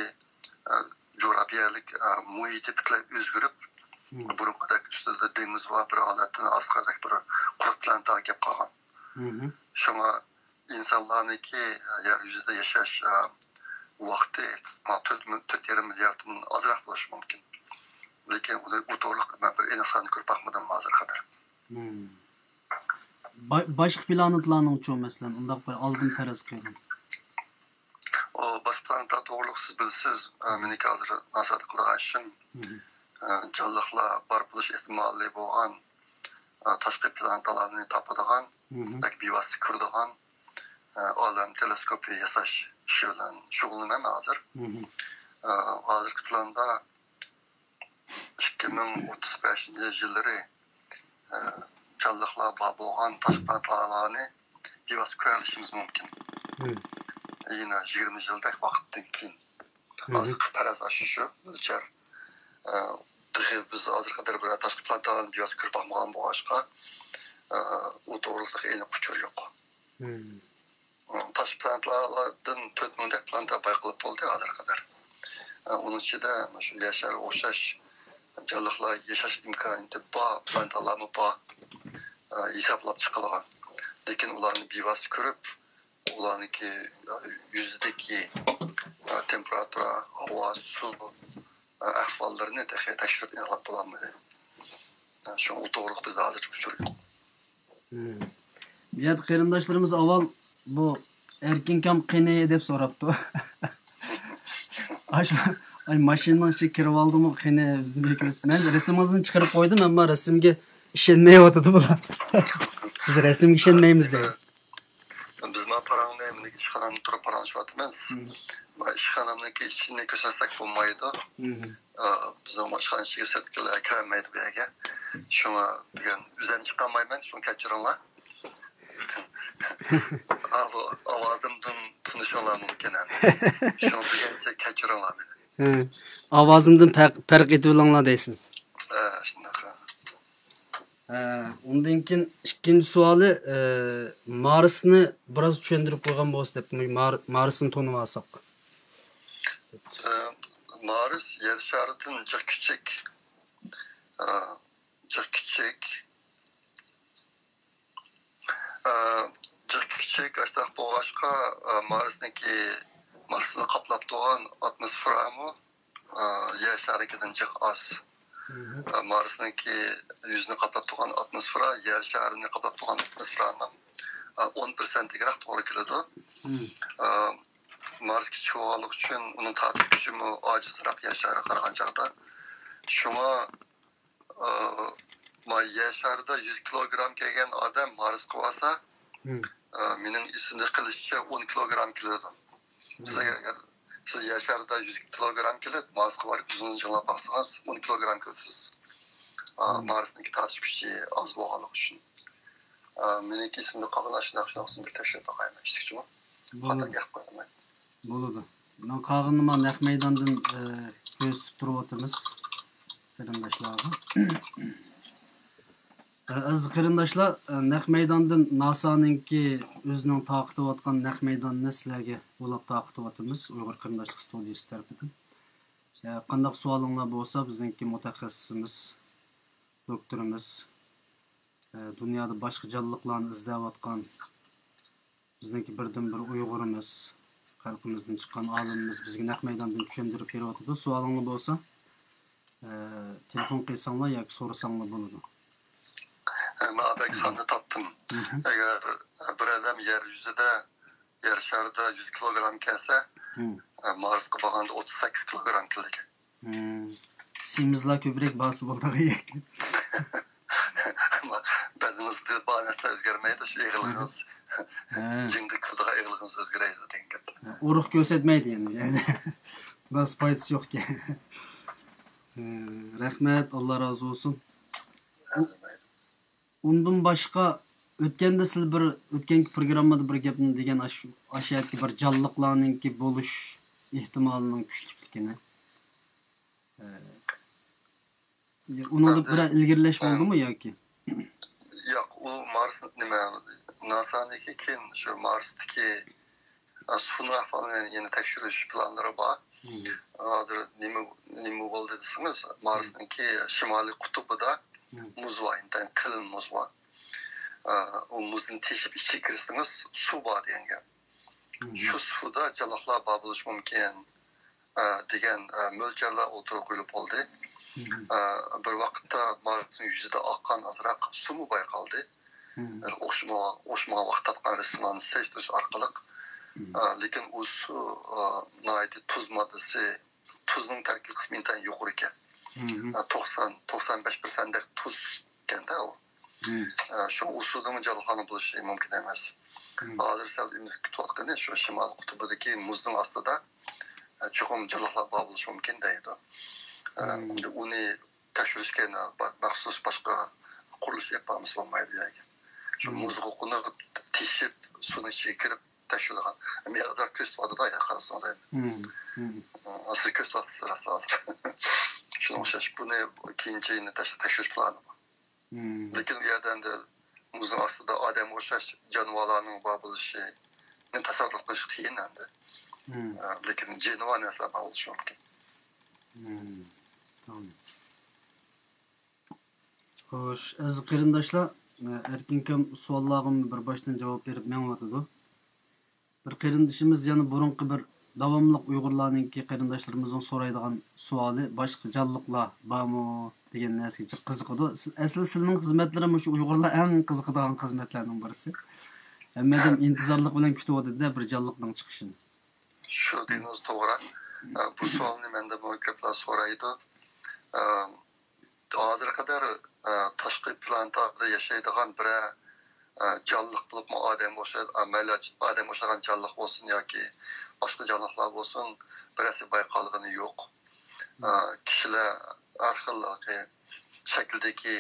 ئە، جۇغراپىيەلىك، ئە، مۇھىتى پۈتۈنلەي ئۆزگىرىپ، بۇرۇنقىدەك ئۈستىدە دېڭىز بار بىر ھالەتتىن ھازىرقىدەك بىر قۇرۇق پلانېتاغا كېلىپ قالغان. شۇڭا ئىنسانلارنىڭكى يەر يۈزىدە ياشاش، ئە، ۋاقتى، ما، تۆت مىل-، تۆت يېرىم مىلياردتىن ئازراق بولۇشى مۇمكىن. لېكىن ئۇنى، ئۇ توغرىلىق مەن بىر ئېنىق ساننى كۆرۈپ باقمىدىم ھازىرغا قەدەر. با-، باشقا پلانېتلارنىڭچۇ، مەسىلەن، ئۇنداق بىر ئالدىن پەرەز قىلغان. ئۇ باشقا پلانېتا توغرىلىق سىز بىلىسىز، ئە، مېنىڭكى ھازىر ناسادا قىلىدىغان ئىشىم، ئە، جانلىقلار بار بولۇش ئېھتىمالى بولغان، ئە، تاشقى پلانېتالارنى تاپىدىغان، ياكى بىۋاسىتە كۆرىدىغان، ئە، ئالەم تېلېسكوپى ياساش ئىشى بىلەن شۇغۇللىنىمەن ھازىر. ئە، ھازىرقى پىلاندا ئىككى مىڭ ئوتتۇز بەشىنچى يىللىرى، ئە، جانلىقلار بار بولغان تاشقى پلانېتالارنى بىۋاسىتە كۆرەلىشىمىز مۇمكىن. يەنە يىگىرمە يىلدەك ۋاقىتتىن كېيىن. ھازىرقى پەرەز ئاشۇ شۇ مۆلچەر. ئە، تېخى بىز ھازىرغا قەدەر بىرەر تاشقى پلانېتالارنى بىۋاسىتە كۆرۈپ باقمىغان بولغاچقا، ئە، ئۇ توغرىلىق ئېنىق ئۇچۇر يوق. تاشقى پلانېتالاردىن تۆت مىڭدەك پلانېتا بايقىلىپ بولدى ھازىرغا قەدەر. ئۇنىڭ ئىچىدە مۇشۇ يەر شارىغا ئوخشاش جانلىقلار ياشاش ئىمكانىيىتى بار پلانېتالارمۇ بار. ھېسابلاپ چىقىلغان. لېكىن ئۇلارنى بىۋاسىتە كۆرۈپ، ئۇلارنىڭكى يۈزىدىكى تېمپېراتۇرا، ھاۋا، سۇ، ئەھۋاللىرىنى تېخى تەكشۈرۈپ ئېنىقلاپ بولالمىدى. شۇڭا ئۇ توغرىلىق بىزدە ھازىرچە ئۇچۇر يوق. بۇ يەردە قېرىنداشلىرىمىز ئاۋۋال بۇ ئەركىنكام قېنى دەپ سوراپتۇ. ئاشۇ، ئاي، ماشىنىنىڭ ئىچىگە كىرىپ ئالدىمۇ قېنى، ئۆزىدىن بېكىنىپ. مەن رەسىمىڭىزنى چىقىرىپ قويدۇم، ئەمما رەسىمگە ئىشەنمەيۋاتىدۇ بۇلار. بىز رەسىمگە ئىشەنمەيمىز دەيدۇ. بىز ما پاراڭنى، مىنىڭ ئىشخانامدا تۇرۇپ پاراڭلىشىۋاتىمىز. ما ئىشخانامنىڭكى ئىچىنى كۆرسەتسەك بولمايدۇ. ئا، بىزنىڭ ما ئىشخانا ئىچىگە سىرتقىلار كىرەلمەيدۇ بۇ يەرگە. شۇڭا بۈگۈن ئۆزۈم چىقالمايمەن، شۇڭا كەچۈرۈڭلار. ئا، بۇ ئاۋازىمدىن تونۇشۇڭلار مۇمكىن ئەمدى. شۇڭا بۈگۈنچە كەچۈرۈڭلار مېنى. ھە. ئاۋازىمدىن پەرق، پەرق ئېتىۋېلىڭلار دەيسىز. ھە، شۇنداق. ھە، ئۇندىن كېيىن ئىككىنچى سوئالى، ئە، مارسنى بىراز چۈشەندۈرۈپ قويغان بولسا دەپتۇ، مار-، مارسنى تونۇۋالساق. ئە، مارس يەر شارىدىن جىق كىچىك. ئە، جىق كىچىك. ئە، جىق كىچىك، ئاشتاق بولغاچقا، ئە، مارسنىڭكى، مارسنى قاپلاپ تۇرغان ئاتموسفېرامۇ ئا، يەر شارىنىڭكىدىن جىق ئاز. مارسنىڭكى يۈزىنى قاپلاپ تۇرغان ئاتموسفېرا يەر شارىنى قاپلاپ تۇرغان ئاتموسفېرانىڭ، ئا، ئون پىرسەنتىگىراق توغرا كېلىدۇ. ئا، مارس كىچىك بولغانلىقى ئۈچۈن ئۇنىڭ تارتىش كۈچىمۇ ئاجىزراق يەر شارىغا قارىغان چاغدا. شۇڭا، ئا، ما يەر شارىدا يۈز كىلوگرام كەلگەن ئادەم مارسقا بارسا، ئا، مېنىڭ ئېسىمدە قېلىشىچە ئون كىلوگرام كېلىدۇ. سىز ئەگەر، سىز يەر شارىدا يۈز كىلوگرام كېلىپ، مارسقا بارىپ يۈزىڭىزنى جىڭلاپ باقسىڭىز، ئون كىلوگرام كېلىسىز. ئا، مارسنىڭكى تارتىش كۈچى ئاز بولغانلىقى ئۈچۈن. ئا، مېنىڭكى ئېسىمدە قالغان ئاشۇنداق، شۇنداق بىر تەكشۈرۈپ باقايمەن، ئىشتىكچىمۇ. خاتا گەپ قىلماي. بولىدۇ. مانا قالغىنىنى مانا نەق مەيداندىن، ئە، كۆرسىتىپ تۇرۇۋاتىمىز قېرىنداشلارغا. ئە، ئەزىز قېرىنداشلار، ئە، نەق مەيداندىن ناسانىڭكى ئۆزىنىڭ تارقىتىۋاتقان نەق مەيدانىنى سىلەرگە ئۇلاپ تارقىتىۋاتىمىز ئۇيغۇر قېرىنداشلىق ستۇدىيىسى تەرىپىدىن. ئە، قانداق سوئالىڭلار بولسا، بىزنىڭكى مۇتەخەسسىسىمىز، دوكتورىمىز، ئە، دۇنيادا باشقا جانلىقلارنى ئىزدەۋاتقان بىزنىڭكى بىردىنبىر ئۇيغۇرىمىز، خەلقىمىزدىن چىققان ئالىمىمىز بىزگە نەق مەيداندىن چۈشەندۈرۈپ بېرىۋاتىدۇ. سوئالىڭلار بولسا، ئە، تېلېفون قىلساڭلار ياكى سورىساڭلار بولىدۇ. مەن بەك ساننى تاپتىم. ئەگەر بىر ئادەم يەر يۈزىدە، يەر شارىدا يۈز كىلوگرام كەلسە، ئە، مارسقا بارغاندا ئوتتۇز سەككىز كىلوگرام كېلىدىكەن. سېمىزلار كۆپرەك بارسا بولىدىغان ئىكەن. بەدىنىڭىزدە بار نەرسىلەر ئۆزگەرمەيدۇ، شۇ ئېغىرلىقىڭىز. جىڭدا كىرىدىغان ئېغىرلىقىڭىز ئۆزگىرەيدۇ دېگەن گەپ. ئۇرۇق كۆرسەتمەيدۇ يەنى. ناس پايدىسى يوقكەن. رەھمەت، ئاللا رازى بولسۇن. ئۇندىن باشقا، ئۆتكەندە سىلەر بىر، ئۆتكەنكى پروگراممىدا بىر گەپنى دېگەن، ئاشۇ، ئاشۇ يەردىكى بىر جانلىقلارنىڭكى بولۇش ئېھتىمالىنىڭ كۈچلۈكلۈكىنى. ئە، ئۇنىڭدا بىرەر ئىلگىرىلەش بولدىمۇ ياكى؟ ياق، ئۇ مارس، نېمە، ناسانىڭكى كېيىن شۇ مارستىكى، ئە، سۇنىڭ ئەھۋالىنى يەنە تەكشۈرۈش پىلانلىرى بار. ھازىر نېمە، نېمە بولدى دېسىڭىز، مارسنىڭكى شىمالىي قۇتۇبىدا مۇز بار، ئىنتايىن قېلىن مۇز بار. ئە، ئۇ مۇزنى تېشىپ ئىچىگە كىرسىڭىز، سۇ بار دېگەن گەپ. شۇ سۇدا جانلىقلار بار بولۇشى مۇمكىن، ئە، دېگەن، ئە، مۆلچەرلەر ئوتتۇرىغا قويۇلۇپ بولدى. ئە، بىر ۋاقىتتا مارسنىڭ يۈزىدە ئاققان ئازراق سۇمۇ بايقالدى. ئوخشىمىغان، ئوخشىمىغان ۋاقىت تارتقان رەسىملەرنى سېلىشتۇرۇش ئارقىلىق. ئە، لېكىن ئۇ سۇ، ئە، ناھايىتى تۇز ماددىسى، تۇزنىڭ تەركىبىي قىسمى ئىنتايىن يۇقىرى ئىكەن. ئە، توقسان، توقسان بەش پىرسەنتتەك تۇز ئىكەن-دە ئۇ. ئە، شۇ ئۇ سۇدىمۇ جانلىقلارنىڭ بولۇشى مۇمكىن ئەمەس. ھازىر سەل ئۈمىد كۈتۈۋاتقىنى شۇ شىمالىي قۇتۇبىدىكى مۇزنىڭ ئاستىدا، ئە، چوقۇم جانلىقلار بار بولۇشى مۇمكىن دەيدۇ. ئە، ئەمدى ئۇنى تەكشۈرۈشكە يەنە با-، مەخسۇس باشقا قۇرۇلۇش ئېلىپ بارمىسا بولمايدۇ يەرگە. شۇ مۇزغا قونۇپ، تېشىپ، سۇنىڭ ئىچىگە كىرىپ تەكشۈرىدىغان. مېنى ئازراق كۆرسىتىۋاتىدۇ يا، قارىسىڭىز ئەينى. ھازىر كۆرسىتىۋاتىسىز راست ھازىر. شۇنىڭغا ئوخشاش بۇنى كېيىنچە يەنە تەش-، تەكشۈرۈش پىلانى بار. لېكىن ئۇ يەردە ئەمدى مۇزنىڭ ئاستىدا ئادەمگە ئوخشاش جانىۋارلارنىڭ بار بولۇشىنى تەسەۋۋۇر قىلىش قىيىن ئەمدى. ئە، لېكىن جېنىۋار نەرسىلەر بار بولۇشى مۇمكىن. تامام. خوش، ئەزىز قېرىنداشلار، ئەركىنكام سوئاللارغىمۇ بىر باشتىن جاۋاب بېرىپ مېڭىۋاتىدۇ. بىر قېرىندىشىمىز يەنە بۇرۇنقى بىر داۋاملىق ئۇيغۇرلارنىڭكى قېرىنداشلىرىمىزنىڭ سورايدىغان سوئالى، باشقا جانلىقلار بارمۇ دېگەن نەرسىگە جىق قىزىقىدۇ. سىز، ئەسلى سىلىنىڭ خىزمەتلىرى مۇشۇ ئۇيغۇرلار ئەڭ قىزىقىدىغان خىزمەتلەرنىڭ بىرسى. ھەممە ئادەم ئىنتىزارلىق بىلەن كۈتۈۋاتىدۇ-دە بىر جانلىقنىڭ چىقىشىنى. شۇ دېگىنىڭىز توغرا. ئە، بۇ سوئالنى مەندىنمۇ كۆپلەر سورايدۇ. ئە، ھازىرغا قەدەر، ئە، تاشقى پلانېتادا ياشايدىغان بىرەر، ئە، جانلىق بولۇپمۇ ئادەمگە ئوخشاش، ئە، مەيلى ئادەمگە ئوخشىغان جانلىق بولسۇن ياكى باشقا جانلىقلار بولسۇن، بىرەرسى بايقالغىنى يوق. ئە، كىشىلەر ھەر خىل شەكىلدىكى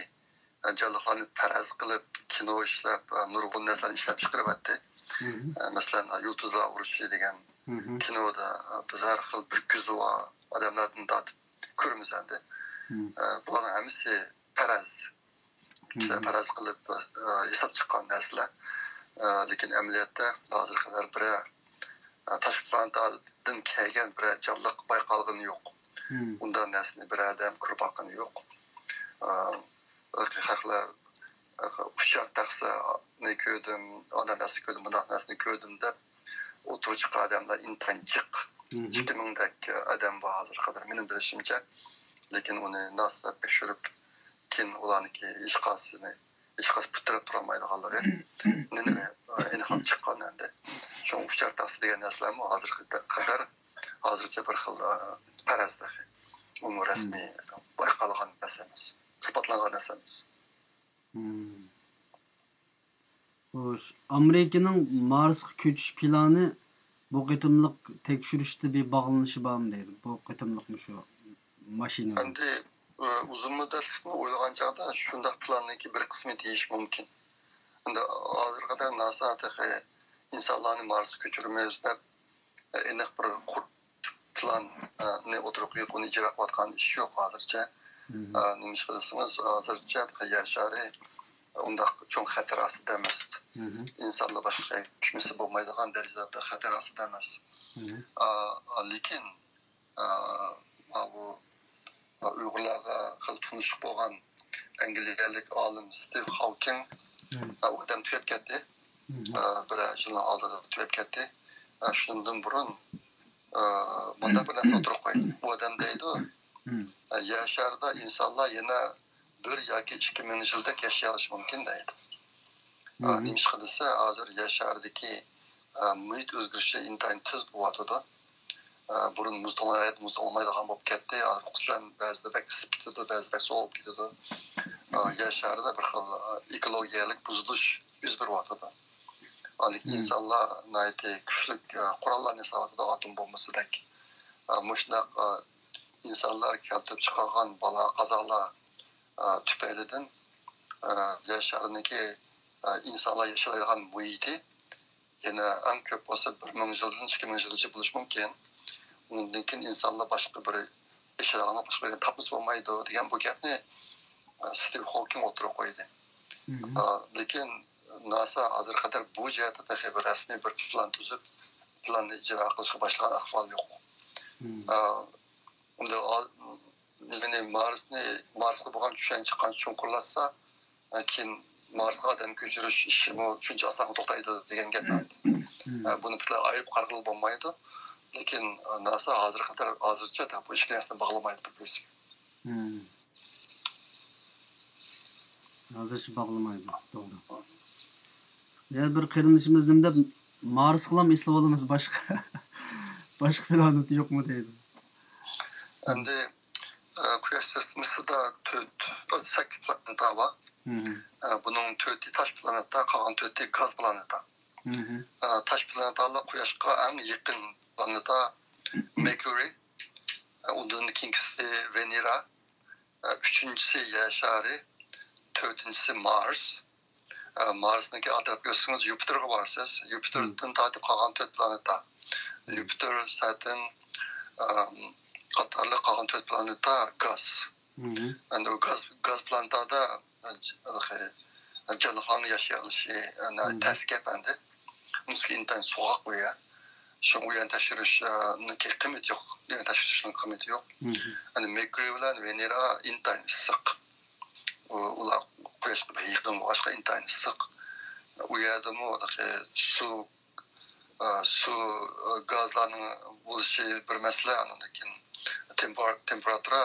جانلىقلارنى پەرەز قىلىپ، كىنو ئىشلەپ، نۇرغۇن نەرسىلەرنى ئىشلەپ چىقىرىۋەتتى. مەسىلەن، يۇلتۇزلار ئۇرۇشى دېگەن كىنودا بىز ھەر خىل بىر كۆزى بار ئادەملەردىن تارتىپ كۆرىمىز ئەمدى. بۇلارنىڭ ھەممىسى پەرەز. كىشىلەر پەرەز قىلىپ، ياساپ چىققان نەرسىلەر. لېكىن ئەمەلىيەتتە ھازىرغا قەدەر بىرەر تاشقى پلانېتادىن كەلگەن بىرەر جانلىق بايقالغىنى يوق. ئۇنداق نەرسىنى بىرەر ئادەم كۆرۈپ باققىنى يوق. خەقلەر ئۇچار تەخسىنى كۆردۈم، ئانداق نەرسىنى كۆردۈم، مۇنداق نەرسىنى كۆردۈم دەپ ئوتتۇرىغا چىققان ئادەملەر ئىنتايىن جىق. ئىككى مىڭدەك ئادەم بار ھازىرغا قەدەر مېنىڭ بىلىشىمچە. لېكىن ئۇنى ناسا تەكشۈرۈپ، كېيىن ئۇلارنىڭكى ھېچقايسىسىنى، ھېچقايسى پۇت تىرەپ تۇرالمايدىغانلىقى نېنى ئېنىقلاپ چىققان ئەمدى. شۇڭا ئۇچار تەخسە دېگەن نەرسىلەرمۇ ھازىرغا قەدەر، ھازىرچە بىر خىل پەرەز تېخى. ئۇمۇ رەسمىي بايقالغان نەرسە ئەمەس، ئىسپاتلانغان نەرسە ئەمەس. مم. خوش، ئامېرىكىنىڭ مارسقا كۆچۈش پىلانى بۇ قېتىملىق تەكشۈرۈشتە بىر باغلىنىشى بارمۇ دەيدۇ، بۇ قېتىملىق مۇشۇ ماشىنا. ئەمدى، ئۇ، ئۇزۇن مۇددەتلىكنى ئويلىغان چاغدا شۇنداق پىلاننىڭكى بىر قىسمى دېيىش مۇمكىن. ئەمدى ھازىرغا قەدەر ناسا تېخى ئىنسانلارنى مارسقا كۆچۈرىمىز دەپ ئېنىق بىر قۇرۇق پىلاننى ئوتتۇرىغا قويۇپ، ئۇنى ئىجرا قىلىۋاتقان ئىش يوق ھازىرچە. ئە، نېمىشقا دېسىڭىز، ھازىرچە يەر شارى ئۇنداق چوڭ خەتەر ئاستىدا ئەمەس. ئىنسانلار باشقا يەرگە كۆچمىسە بولمايدىغان دەرىجىدە خەتەر ئاستىدا ئەمەس. ئە، لېكىن، ئە، ماۋۇ ئۇيغۇرلارغا خېلى تونۇشلۇق بولغان ئەنگلىيەلىك ئالىم ستىۋ خاۋكىڭ، ئە، ئۇ ئادەم تۈگەپ كەتتى. ئە، بىرەر يىلنىڭ ئالدىدا تۈگەپ كەتتى. ئە، شۇندىن بۇرۇن، ئە، مۇنداق بىر نەرسە ئوتتۇرىغا قويدى. ئۇ ئادەم دەيدۇ، ئە، يەر شارىدا ئىنسانلار يەنە بىر ياكى ئىككى مىڭ يىلدەك ياشىيالىشى مۇمكىن دەيدۇ. ئە، نېمىشقا دېسە، ھازىر يەر شارىدىكى، ئە، مۇھىت ئۆزگىرىشى ئىنتايىن تېز بولۇۋاتىدۇ. ئە، بۇرۇن مۇز توڭلايدۇ، مۇز توڭلىمايدىغان بولۇپ كەتتى. ھازىر قىسمەن بەزىدە بەك ئىسسىپ كېتىدۇ، بەزىدە بەك سوغۇپ كېتىدۇ. ئە، يەر شارىدا بىر خىل، ئە، ئېكولوگىيەلىك بۇزۇلۇش يۈز بېرىۋاتىدۇ. ئاندىن كېيىن ئىنسانلار ناھايىتى كۈچلۈك، ئە، قوراللارنى ياساۋاتىدۇ، ئاتوم بومبىسىدەك. ئە، مۇشۇنداق، ئە، ئىنسانلار كەلتۈرۈپ چىقارغان بالا-قازالار، ئە، تۈپەيلىدىن، ئە، يەر شارىنىڭكى، ئە، ئىنسانلار ياشايدىغان مۇھىتى يەنە ئەڭ كۆپ بولسا بىر مىڭ يىلدىن ئىككى مىڭ يىلغىچە بولۇشى مۇمكىن. ئۇنىڭدىن كېيىن ئىنسانلار باشقا بىر ياشايدىغان باشقا بىر يەرنى تاپمىسا بولمايدۇ دېگەن بۇ گەپنى، ئە، ستىۋ خوكىڭ ئوتتۇرىغا قويدى. ئە، لېكىن ناسا ھازىرغا قەدەر بۇ جەھەتتە تېخى بىر رەسمىي بىر پىلان تۈزۈپ، پىلاننى ئىجرا قىلىشقا باشلىغان ئەھۋال يوق. ئە، ئەمدى ئا-، نېمىنى، مارسنى، مارسقا بولغان چۈشەنچە قانچە چوڭقۇرلاشسا، ئە، كېيىن مارسقا ئادەم كۆچۈرۈش ئىشىمۇ شۇنچە ئاسانغا توختايدۇ دېگەن گەپ ئەمدى. ئە، بۇنى پۈتۈنلەي ئايرىپ قارىغىلى بولمايدۇ. لېكىن، ئە، ناسا ھازىرغا قەدەر، ھازىرچە بۇ ئىككى نەرسىنى باغلىمايدۇ بىر-بىرسىگە. ھازىرچە باغلىمايدۇ، توغرا. يەنە بىر قېرىندىشىمىز نېمە دەپ، مارسقىلام ئېسىلىۋالىمىز، باشقا، باشقا پلانېتا يوقمۇ دەيدۇ. ئەمدى، ئە، قۇياش سىستېمىسىدا تۆت، سەككىز پلانېتا بار. ئە، بۇنىڭ تۆتى تاش پلانېتا، قالغان تۆتى گاز پلانېتا. ئە، تاش پلانېتالار قۇياشقا ئەڭ يېقىن پلانېتا مېركۇرىي، ئە، ئۇندىن كېيىنكىسى ۋېنېرا، ئە، ئۈچىنچىسى يەر شارى، تۆتىنچىسى مارس. ئە، مارسنىڭكى ئەتراپىغا يۈرسىڭىز، يۇپىتېرغا بارىسىز. يۇپىتېردىن تارتىپ قالغان تۆت پلانېتا. يۇپىتېر، ساتېرن، ئە، قاتارلىق قالغان تۆت پلانېتا گاز. ئەمدى ئۇ گاز، گاز پلانېتادا، ئە، جانلىقلارنىڭ ياشىيالىشى، ئە، تەس گەپ ئەمدى. ئۇنىڭ ئۈستىگە ئىنتايىن سوغۇق ئۇ يەر. شۇڭا ئۇ يەرنى تەكشۈرۈش، ئە، نىڭكى قىممىتى يوق. ئۇ يەرنى تەكشۈرۈشنىڭ قىممىتى يوق. ئەمدى مېركۇرىي بىلەن ۋېنېرا ئىنتايىن ئىسسىق. ئۇ، ئۇلار قۇياشقا بەك يېقىن بولغاچقا ئىنتايىن ئىسسىق. ئۇ يەردىمۇ سۇ، ئە، سۇ، ئە، گازلارنىڭ بولۇشى بىر مەسىلە، ئاندىن كېيىن تېمپېر-، تېمپېراتۇرا،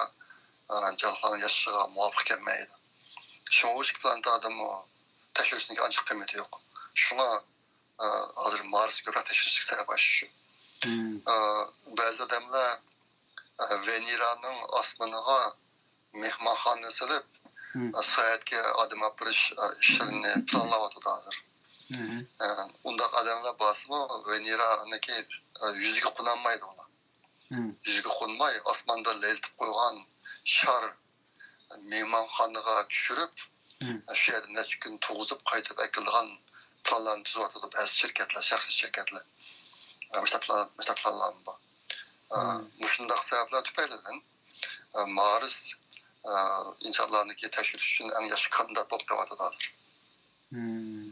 ئە، جانلىقلارنىڭ ياشىشىغا مۇۋاپىق كەلمەيدۇ. شۇڭا ئۇ ئىككى پلانېتادىمۇ تەكشۈرۈشنىڭ ئانچە قىممىتى يوق. شۇڭا، ئە، ھازىر مارسنى كۆپرەك تەكشۈرۈشكە سەۋەب ئاشۇ. مم. ئە، بەزى ئادەملەر، ئە، ۋېنېرانىڭ ئاسمىنىغا مېھمانخانا سېلىپ، مم. ئە، ساياھەتكە ئادەم ئاپىرىش، ئە، ئىشلىرىنى پىلانلاۋاتىدۇ ھازىر. مم. ئە، ئۇنداق ئادەملەر بارسىمۇ، ۋېنېرانىڭكى، ئە، يۈزىگە قونالمايدۇ ئۇلار. مم. يۈزىگە قونماي، ئاسماندا لەيلىتىپ قويغان شار مېھمانخانىغا چۈشۈرۈپ، مم. شۇ يەردە نەچچە كۈن تۇرغۇزۇپ، قايتۇرۇپ ئەكېلىدىغان پىلانلارنى تۈزۈۋاتىدۇ بەزى شىركەتلەر، شەخسىي شىركەتلەر. مۇشۇنداق پىلان، مۇشۇنداق پىلانلارمۇ بار. مم. مۇشۇنداق سەۋەبلەر تۈپەيلىدىن، مارس ئىنسانلارنىڭكى تەكشۈرۈش ئۈچۈن ئەڭ ياخشى كاندىدات بولۇپ قېلىۋاتىدۇ ھازىر. مم.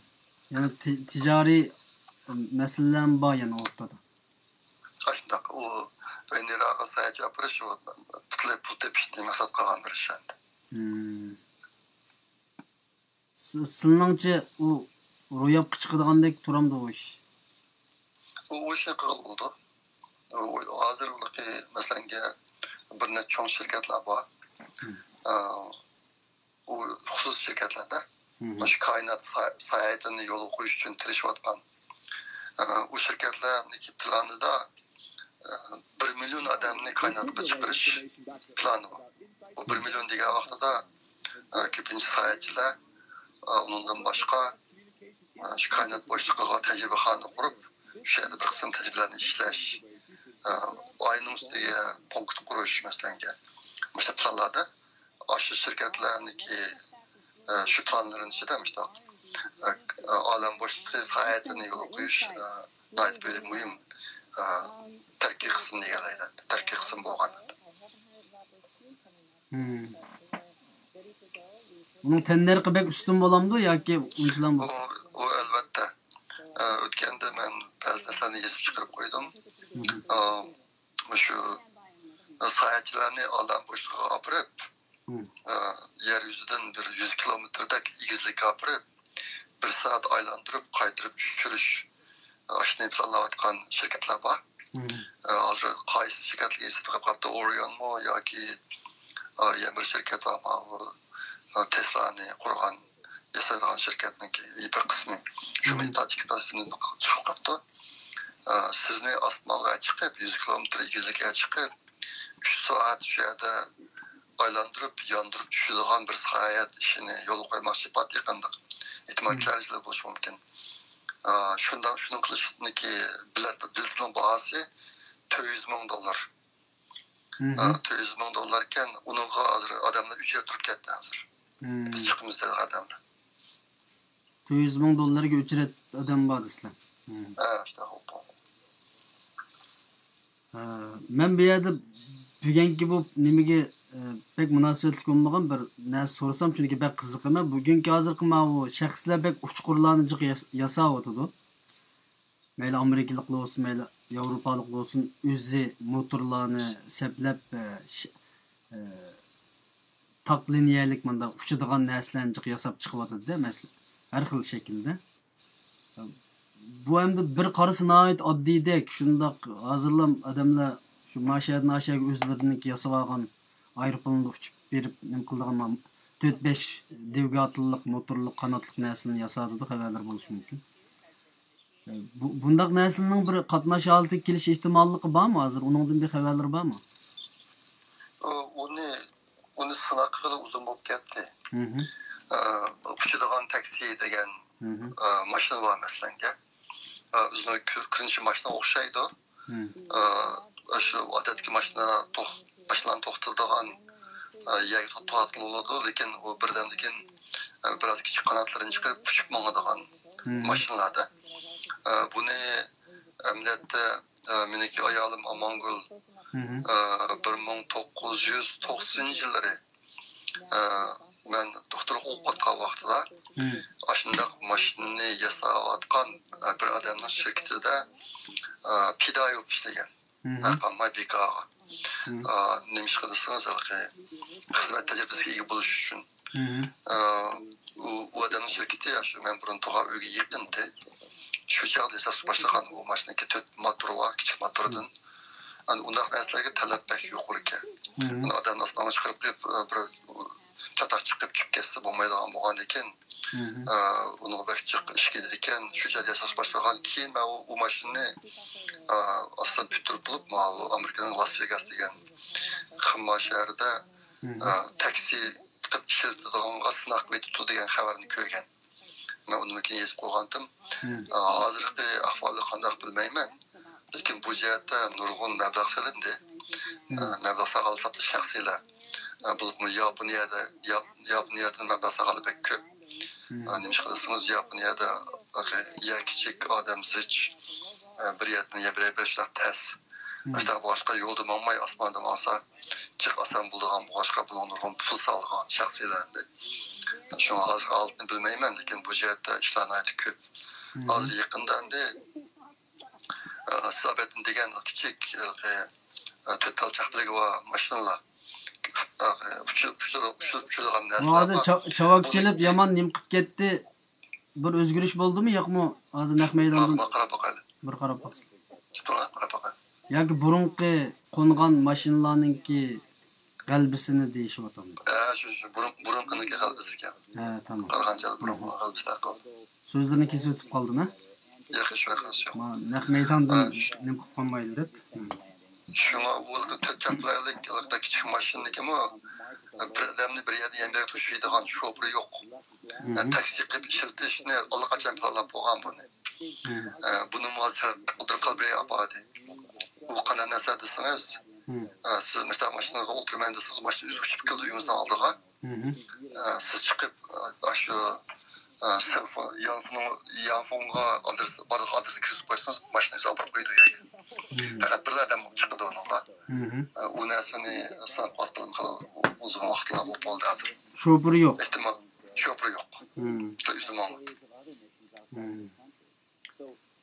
يەنى تى-، تىجارىي مەسىلىلەرمۇ بار يەنە ئوتتۇرىدا. ئاشۇنداق، ئۇ ۋېنېراغا ساياھەتچى ئاپىرىش، ئۇ پۇتلى پۇل تېپىشنى مەقسەت قىلغان بىر ئىش ئەمدى. مم. س-، سىلىنىڭچە ئۇ روياپقا چىقىدىغاندەك تۇرامدۇ ئۇ ئىش؟ ئۇ، ئۇ ئىشنى قىلغىلى بولىدۇ. ئۇ، ھازىر ئۇنىڭكى، مەسىلەنگە، بىر نەچچە چوڭ شىركەتلەر بار. مم. ئە، ئۇ خۇسۇسىي شىركەتلەردە مم. مۇشۇ كائىنات سا-، ساياھىتىنى يولغا قويۇش ئۈچۈن تىرىشىۋاتقان. ئە، ئۇ شىركەتلەرنىڭكى پىلانىدا، ئە، بىر مىليون ئادەمنى كائىناتقا چىقىرىش پىلانى بار. بۇ بىر مىليون دېگەن ۋاقتىدا، ئە، كۆپىنچە ساياھەتچىلەر، ئە، ئۇنىڭدىن باشقا، ئە، شۇ كائىنات بوشلۇقىغا تەجرىبىخانا قۇرۇپ، شۇ يەردە بىر قىسىم تەجرىبىلەرنى ئىشلەش، ئە، ئاينىڭ ئۈستىگە پونكىت قۇرۇش، مەسىلەنگە، مۇشۇ پىلانلاردا ئاشۇ شىركەتلەرنىڭكى، ئە، شۇ پىلانلىرىنىڭ ئىچىدە مۇشۇنداق، ئە، ئالەم بوشلۇقى ساياھىتىنى يولغا قويۇش، ئە، ناھايىتى بىر مۇھىم، ئە، تەركىبىي قىسىمنى ئىگىلەيدۇ، تەركىبىي قىسىم بولغان. مم. ئۇنىڭ تەننەرخى بەك ئۈستۈن بولامدۇ ياكى ئۇنچىلامدۇ؟ ئۇ، ئۇ ئەلۋەتتە. ئە، ئۆتكەندە مەن بەزى نەرسىلەرنى يېزىپ چىقىرىپ قويدۇم. مم. ئە، مۇشۇ ساياھەتچىلەرنى ئالەم بوشلۇقىغا ئاپىرىپ، مم. ئە، يەر يۈزىدىن بىر يۈز كىلومېتىردەك ئېگىزلىككە ئاپىرىپ، بىر سائەت ئايلاندۇرۇپ، قايتۇرۇپ چۈشۈرۈش، ئاشۇنى پىلانلاۋاتقان شىركەتلەر بار. مم. ئە، ھازىر قايسى شىركەتلەرگە سېتىپ قاپتۇ؟ ئوريونمۇ ياكى، ئە، يەنە بىر شىركەت بار، ماۋۇ، ئە، تېسلانى قۇرغان، ياسايدىغان شىركەتنىڭكى بىر قىسمى. شۇ مم. مىقدار ئىككى تانە چىقىپ قاپتۇ. ئە، سىزنى ئاسمانغا چىقىپ، يۈز كىلومېتىر ئېگىزلىككە چىقىپ، ئۈچ سائەت شۇ يەردە ئايلاندۇرۇپ، ياندۇرۇپ چۈشىدىغان بىر ساياھەت ئىشىنى يولغا قويماقچى بار يېقىندا. ئېھتىمال مم. كېلەر يىلى بولۇشى مۇمكىن. ئا، شۇنداق، شۇنىڭ قىلىشنىكى بېلەت، بېلىتىنىڭ باھاسى تۆت يۈز مىڭ دوللار. مم. ئا، تۆت يۈز مىڭ دوللار ئىكەن، ئۇنىڭغا ھازىر ئادەملەر ئۆچرەت تۇرۇپ كەتتى ھازىر. مم. بىز چىقىمىز دېگەن ئادەملەر. تۆت يۈز مىڭ دوللارغا ئۆچرەت ئادەم بار دېسىلە. مم. ھە، شۇنداق بولۇپ قالدى. ھە، مەن بۇ يەردە بۈگۈنكى بۇ نېمىگە، ئە، بەك مۇناسىۋەتلىك بولمىغان بىر نەرسە سورىسام، چۈنكى بەك قىزىقىمەن. بۈگۈنكى ھازىرقى ماۋۇ شەخسلەر بەك ئۇچقۇرلارنى جىق ياس-، ياساۋاتىدۇ. مەيلى ئامېرىكىلىقلار بولسۇن، مەيلى ياۋروپالىق بولسۇن، ئۆزى موتورلارنى سەپلەپ، ئە، ش-، ئە، تاق لىنىيەلىك مۇنداق ئۇچىدىغان نەرسىلەرنى جىق ياساپ چىقىۋاتىدۇ-دە، مەسىلەن، ھەر خىل شەكىلدە. بۇ ئەمدى بىر قارىسا ناھايىتى ئاددىيدەك، شۇنداق ھازىرلام ئادەملەر شۇ ما شەھەردىن ئا شەھەرگە ئۆزلىرىنىڭكى ياسىۋالغان ئايروپىلاندا ئۇچۇپ بېرىپ نېمە قىلىدىغان ما تۆت بەش دۋىگاتېللىق، موتورلۇق، قاناتلىق نەرسىلەرنى ياساۋاتىدۇ، خەۋەرلىرى بولۇشى مۇمكىن. بۇ، بۇنداق نەرسىلەرنىڭ بىر قاتناش ھالىتىگە كېلىش ئېھتىماللىقى بارمۇ ھازىر؟ ئۇنىڭدىن بىر خەۋەرلىرى بارمۇ؟ ئۇ-، ئۇنى، ئۇنى سىناق قىلغىلى ئۇزۇن بولۇپ كەتتى. مھم. ئە، ئۇچىدىغان تاكسى دېگەن، مھم. ئە، ماشىنا بار مەسىلەنگە. ئە، ئۆزىنىڭ كۆ-، كۆرۈنۈشى ماشىنىغا ئوخشايدۇ. مم. ئە، شۇ ئادەتتىكى ماشىنا توخ-، ماشىنىلارنى توختىتىدىغان، ئە، يەرگە تو-، توختاتقىلى بولىدۇ، لېكىن ئۇ بىردەمدىن كېيىن، ئە، بىراز كىچىك قاناتلىرىنى چىقىرىپ ئۇچۇپ ماڭىدىغان مم. ماشىنىلاردا. ئە، بۇنى ئەمەلىيەتتە، ئە، مېنىڭكى ئايالىم ئامانگۈل، مم. ئە، بىر مىڭ توققۇز يۈز توقسىنىنچى يىللىرى، ئە، مەن دوختۇرلۇق ئوقۇۋاتقان ۋاقتىدا مم. ئاشۇنداق ماشىنىنى ياساۋاتقان، ئە، بىر ئادەمنىڭ شىركىتىدە، ئە، پىدائىي بولۇپ ئىشلىگەن. مم. ھەرقانداق بىكارغا. مم. ئا، نېمىشقا دېسىڭىز، ھېلىقى خىزمەت تەجرىبىسىگە ئىگە بولۇش ئۈچۈن. مم. ئا، ئۇ، ئۇ ئادەمنىڭ شىركىتى شۇ مەن بۇرۇن تۇرغان ئۆيگە يېقىنتى. شۇ چاغدا ياساش باشلىغان ئۇ ماشىنىنىڭكى تۆت موتورى بار، كىچىك موتوردىن. ئەنە ئۇنداق نەرسىلەرگە تەلەپ بەك يۇقىرىكەن. ئادەمنى ئاسمانغا چىقىرىپ قويۇپ، بىر چاتاق چىقىپ چۈشۈپ كەتسە بولمايدىغان بولغاندىكىن، ئۇنىڭغا بەك جىق ئىش كېلىدىكەن. شۇ جايدا ياساش باشلىغان. كېيىن مەن ئۇ، ئۇ ماشىنىنى ئاستا پۈتتۈرۈپ بولۇپ، ماۋۇ ئامېرىكىنىڭ لاس ۋېگاس دېگەن خىما شەھىرىدە تاكسى قىلىپ ئىشلىتىدىغانغا سىناق قىلىۋېتىپتۇ دېگەن خەۋەرنى كۆرگەن. مەن ئۇنىڭ كېيىن يېزىپ قويغانتىم. ھازىرقى ئەھۋالى قانداق بىلمەيمەن. لېكىن بۇ جەھەتتە نۇرغۇن مەبلەغ سېلىندى. مەبلەغ سالغانلار شەخسىيلەر. بولۇپمۇ ياپونىيەدە، يا-، ياپونىيەدىن مەبلەغ سالغانلار بەك كۆپ. نېمىشقا دېسىڭىز، ياپونىيەدە يەر كىچىك، ئادەم زىچ، بىر يەردىن يەنە بىر يەرگە بېرىش تەس. مم. شۇنداق بولغاچقا يولدا ماڭماي ئاسماندا ماڭسا جىق ئاسان بولىدىغان بولغاچقا بۇنىڭغا نۇرغۇن پۇل سالغان شەخسىيلەر ئەمدى. شۇڭا ھازىرقى ھالىتىنى بىلمەيمەن، لېكىن بۇ جەھەتتە ئىشلار ناھايىتى كۆپ. مم. ھازىر يېقىندا ئەمدى، ئە، سابەتتىن دېگەن كىچىك، ئە، تۆت تال چاقلىقى بار ماشىنىلار، ئە، ئۇچۇر-، ئۇچۇر-، ئۇچۇر-، ئۇچۇرىدىغان نەرسىلەر ھازىر بار. چا-، چاۋاك بۇنى چېلىپ يامان نېمە قىلىپ كەتتى. بىر ئۆزگىرىش بولدىمۇ، يوقمۇ؟ ھازىر نەق مەيداندىن بار، بار، قاراپ باقايلى. بىر قاراپ باقسىلە. تۇرۇڭ، قاراپ باقايلى. ياكى بۇرۇنقى قونغان ماشىنىلارنىڭكى غەلىبىسىنى دېيىشىۋاتامدۇ؟ ھە، شۇ، شۇ بۇرۇن، بۇرۇنقىنىڭكى غەلىبىسىكەن. ھە، تامام. قارىغانچە بۇرۇنقىنىڭ غەلىبىسى ھەققىدە. سۆزلىرىنى كېسىۋېتىپ قالدىم، ھە؟ ياق، ھېچ ۋەقەسى يوق. ما-، نەق مەيداندىن ھە، شۇ نېمە قىلىپ قالمايلى دەپ. شۇڭا بۇ تۆت چاقلىقلىق كىچىك ماشىنىنىڭكىمۇ بىر ئادەمنى بىر يەردىن يەنە بىر يەرگە توشۇيدىغان شوپۇرى يوق. مم. تاكسى قىلىپ ئىشلىتىشنى ئاللىقاچان پىلانلاپ بولغان بۇنى. مم. ئە، بۇنىمۇ ھازىر قىلدۇرۇپ قىلىپ بېرەي ئاپا دەيدۇ. بۇ قانداق نەرسە دېسىڭىز، مم. ئە، سىز مىسال ماشىنىغا ئولتۇرىمەن دېسىڭىز، ماشىنا ئۆزى ئۇچۇپ كېلىدۇ ئۆيىڭىزنىڭ ئالدىغا. مم. ئە، سىز چىقىپ، ئە، شۇ، ئە، سېلفون، يانفون-، يانفونغا ئادرېس، بارلىق ئادرېسنى كىرگۈزۈپ قويسىڭىز، ماشىنىسى ئاپىرىپ قويىدۇ يەرگە. مم. پەقەت بىر ئادەم چىقىدۇ ئۇنىڭغا. مم. ئە، ئۇ نەرسىنى سىناپ باققىلى ئۇزۇن ۋاقىتلار بولۇپ قالدى ھازىر. شوپۇرى يوق. ئېھتىمال، شوپۇرى يوق. مم. ئۆزى ماڭىدۇ. مم.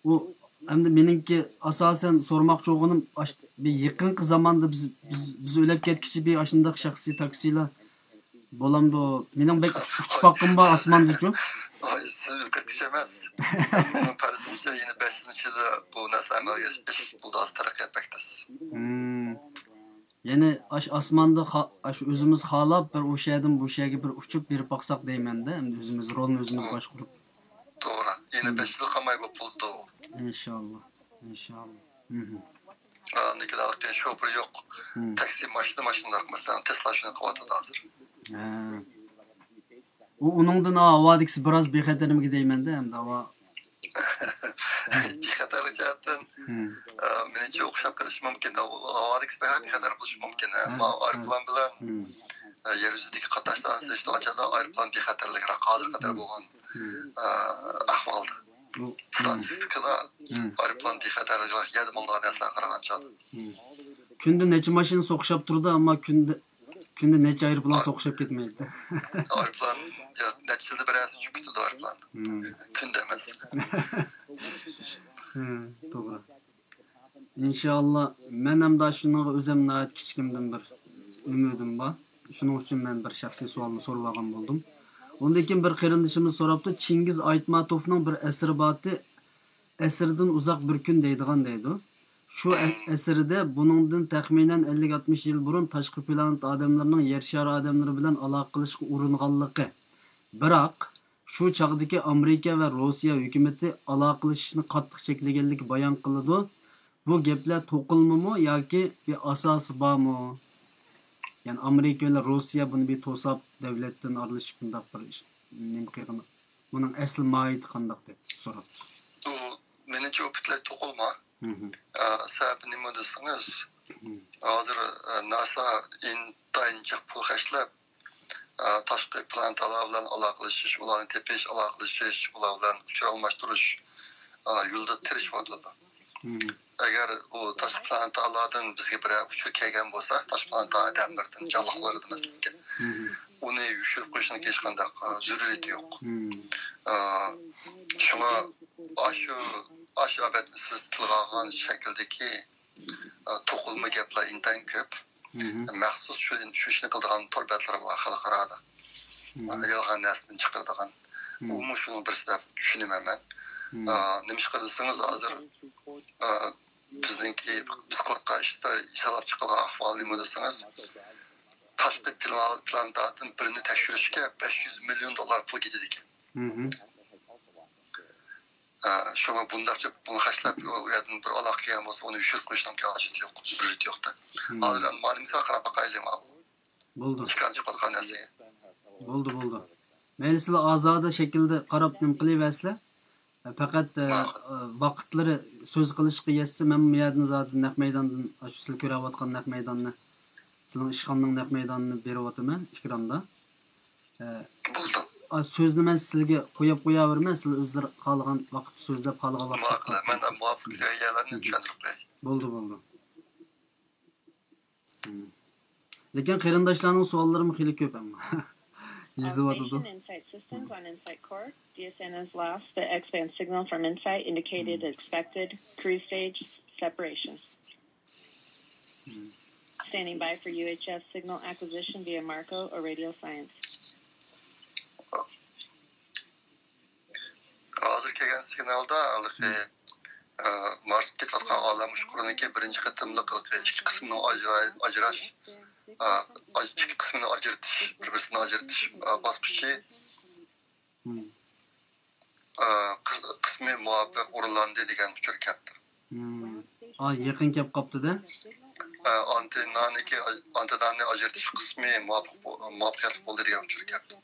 ئۇ ئەمدى مېنىڭكى ئاساسەن سورىماقچى بولغىنىم، ئاش-، بىر يېقىنقى زاماندا بىز، بىز، بىز ئۆلۈپ كەتكىچە بىر ئاشۇنداق شەخسىي تاكسىلار بولامدۇ؟ مېنىڭ بەك ئۇچ-، ئۇچپاققۇم بار ئاسماندىچۇ. ئاي، سىز ئۆلۈپ كەتكۈچى ئەمەس. مېنىڭ پەرىزىمچە يەنە بەش يىل ئىچىدە بۇ نەرسە ئەمەلگە ئېشىپ، بۇ داس تەرەققىي قىلىپ كەتسە. مم. يەنى ئاش-، ئاسماندا خا-، ئاشۇ ئۆزىمىز خالاپ بىر ئۇ شەھەردىن بۇ شەھەرگە بىر ئۇچۇپ بېرىپ باقساق دەيمەن-دە، ئەمدى ئۆزىمىز رولنى ئۆزىمىز باشقۇرۇپ. توغرا. يەنە مم. بەش يىل قالماي بولۇپ بولىدۇ. ئىنشاللا. ئىنشاللا. مم. لېكىن ھېلىقى شوپۇرى يوق. مم. تاكسى ماشىنا، ماشىنا مەسىلەن، تېسلا شۇنى قىلىۋاتىدۇ ھازىر. ھە. ئۇ، ئۇنىڭدىن ھاۋادىكىسى بىراز بىخەتەرمىكىن دەيمەن-دە، ئەمدى ھاۋا. بىخەتەرلىك جەھەتتىن، مم. ئە، مېنىڭچە ئوخشاپ قېلىشى مۇمكىن. ھاۋادىكىسى بەك بىخەتەر بولۇشى مۇمكىن. ھە، ماۋۇ ھە. ئايروپىلان بىلەن، مم. ئە، يەر يۈزىدىكى قاتناشلارنى سېلىشتۇرغان چاغدا ئايروپىلان بىخەتەرلىكرەك ھازىرقى قەدەر مم. بولغان، مم. ئە، ئەھۋالدا. بۇ، مم. ستاتىستىكىدا مم. ئايروپىلان بىخەتەرلىك يەردە ماڭىدىغان نەرسىلەرگە قارىغان چاغدا. مم. كۈندە نەچچە ماشىنا سوقۇشاپ تۇرىدۇ، ئەمما كۈندە، كۈندە نەچچە ئايروپىلان ئا-، سوقۇشۇپ كەتمەيدۇ. ئايروپىلان، يا، نەچچە يىلدا بىر ھەسسە چۈشۈپ كېتىدۇ ئايروپىلان. مم. كۈندە ئەمەس. ھە، توغرا. ئىنشائاللا، مەن ھەمدە شۇنىڭغا ئۆزۈم ناھايىتى كىچىكىمدىن بىر ئۈمىدىم بار. شۇنىڭ ئۈچۈن مەن بىر شەخسىي سوئالنى سورىۋالغان بولدۇم. ئۇندىن كېيىن بىر قېرىندىشىمىز سوراپتۇ، چىڭگىز ئايتماتوفنىڭ بىر ئەسىرى بارتى، ئەسىردىن ئۇزاق بىر كۈن دەيدىغان دەيدۇ. شۇ ئە-، ئەسىرىدە بۇنىڭدىن تەخمىنەن ئەللىك ئاتمىش يىل بۇرۇن تاشقى پلانېتا ئادەملىرىنىڭ يەر شارى ئادەملىرى بىلەن ئالاقىلىشىشقا ئۇرۇنغانلىقى. بىراق، شۇ چاغدىكى ئامېرىكا ۋە روسىيە ھۆكۈمىتى ئالاقىلىشىشنى قاتتىق چەكلىگەنلىكى بايان قىلىدۇ. بۇ گەپلەر توقۇلمىمۇ ياكى بىر ئاساسى بارمۇ؟ يەنى ئامېرىكا بىلەن روسىيە بۇنى بىر توساپ دۆلەتتىن ئارىلىشىپ بۇنداق بىر ئىش، نېمە قىلغىنى، بۇنىڭ ئەسلى ماھىيىتى قانداق دەپ سوراپتۇ. بۇ، مېنىڭچە، ئۇ پۈتۈنلەي توقۇلما. مم. ئە، سەۋەبى نېمە دېسىڭىز، مم. ھازىر، ئە، ناسا ئىنتايىن جىق پۇل خەجلەپ، ئە، تاشقى پلانېتالار بىلەن ئالاقىلىشىش، ئۇلارنى تېپىش، ئالاقىلىشىش، ئۇلار بىلەن ئۇچۇر ئالماشتۇرۇش، ئە، يولىدا تىرىشىۋاتىدۇ. مم. ئەگەر ئۇ تاشقى پلانېتالاردىن بىزگە بىرەر ئۇچۇر كەلگەن بولسا، تاشقى پلانېتا ئادەملىرىدىن، جانلىقلاردىن مەسىلەن، مم. ئۇنى يوشۇرۇپ قويۇشنىڭ ھېچقانداق، ئە، زۆرۈرىيىتى يوق. مم. ئە، شۇڭا ئاشۇ، ئاشۇ ئەبەتنى سىز تىلغا ئالغان شەكىلدىكى، ئە، توقۇلما گەپلەر ئىنتايىن كۆپ. مم. مەخسۇس شۇ، شۇ ئىشنى قىلىدىغان تور بەتلىرى بار خەلقئارادا. مم. ئە، يالغان نەرسىدىن چىقىرىدىغان. مم. ئۇمۇ شۇنىڭ بىرسى دەپ چۈشىنىمەن مەن. ئا، نېمىشقا دېسىڭىز، ھازىر، ئا، بىزنىڭكى، بىز قورققان ئىشتا ھېسابلاپ چىقىلغان ئەھۋال نېمە دېسىڭىز، تاشقى پلان-، پلانېتادىن بىرنى تەكشۈرۈشكە بەش يۈز مىليون دوللار پۇل كېتىدىكەن. ئا، شۇڭا بۇنداقچە پۇلنى خەجلەپ، ئۇ يەردىن بىر ئالاقە كەلگەن بولسا، ئۇنى يوشۇرۇپ قويۇشنىڭ ھاجىتى يوق، زۆرۈرىيىتى يوق-دە. ھازىر ئەمدى مانا مىسال قاراپ باقايلى، ماۋۇ. بولدى. ئىككىنچى قىلغان نەرسىگە. بولدى، بولدى. مەيلى، سىلەر ئازادە شەكىلدە قاراپ نېمە قىلىۋەرسىلەر. پەقەت، ئە، ئە، ۋاقىتلىرى سۆز قىلىشقا يەتسە، مەن بۇ يەردىن زادى نەق مەيداندىن، ئاشۇ سىلەر كۆرۈۋاتقان نەق مەيداننى، سىلىڭ ئىشخانىنىڭ نەق مەيدانىنى بېرىۋاتىمەن ئېكراندا. ئە، بولدى. ئا، سۆزنى مەن سىلەرگە قويۇپ قوياۋېرىمەن، سىلەر ئۆزلىرى خالىغان ۋاقىتتا سۆزلەپ، خالىغان ۋاقىتتا ماقۇل، مەن مۇۋاپىق يەرلەرنى چۈشەندۈرۈپ قوياي. بولدى، بولدى. لېكىن قېرىنداشلارنىڭ سوئاللىرىمۇ خېلى كۆپ ئەمما. يېزىۋاتىدۇ. Insight systems on Insight Core. D S N has lost the X-band signal from Insight, indicated expected crew stage separation. Standing by for U H F signal acquisition via Marco or radio science. ھازىر كەلگەن سىگنالدا ھېلىقى، ئە، مارسقا كېتىۋاتقان ئالەم ئۇچقۇرىنىڭكى بىرىنچى قېتىملىق ھېلىقى ئىككى قىسمىنىڭ ئاجراي-، ئاجراش، ئە، ئاج-، ئىككى قىسمىنى ئاجرىتىش، بىر-بىرسىنى ئاجرىتىش، ئە، باسقۇچى، ئە، قىس-، قىسمى مۇۋاپىق ئورۇنلاندى دېگەن ئۇچۇر كەپتۇ. ئا، يېقىن كەپ قاپتۇ-دە. ئە، ئانتېننانىڭكى، ئانتېننانى ئاجرىتىش قىسمى مۇۋاپىق بو-، مۇۋەپپەقىيەتلىك بولدى دېگەن ئۇچۇر كەپتۇ.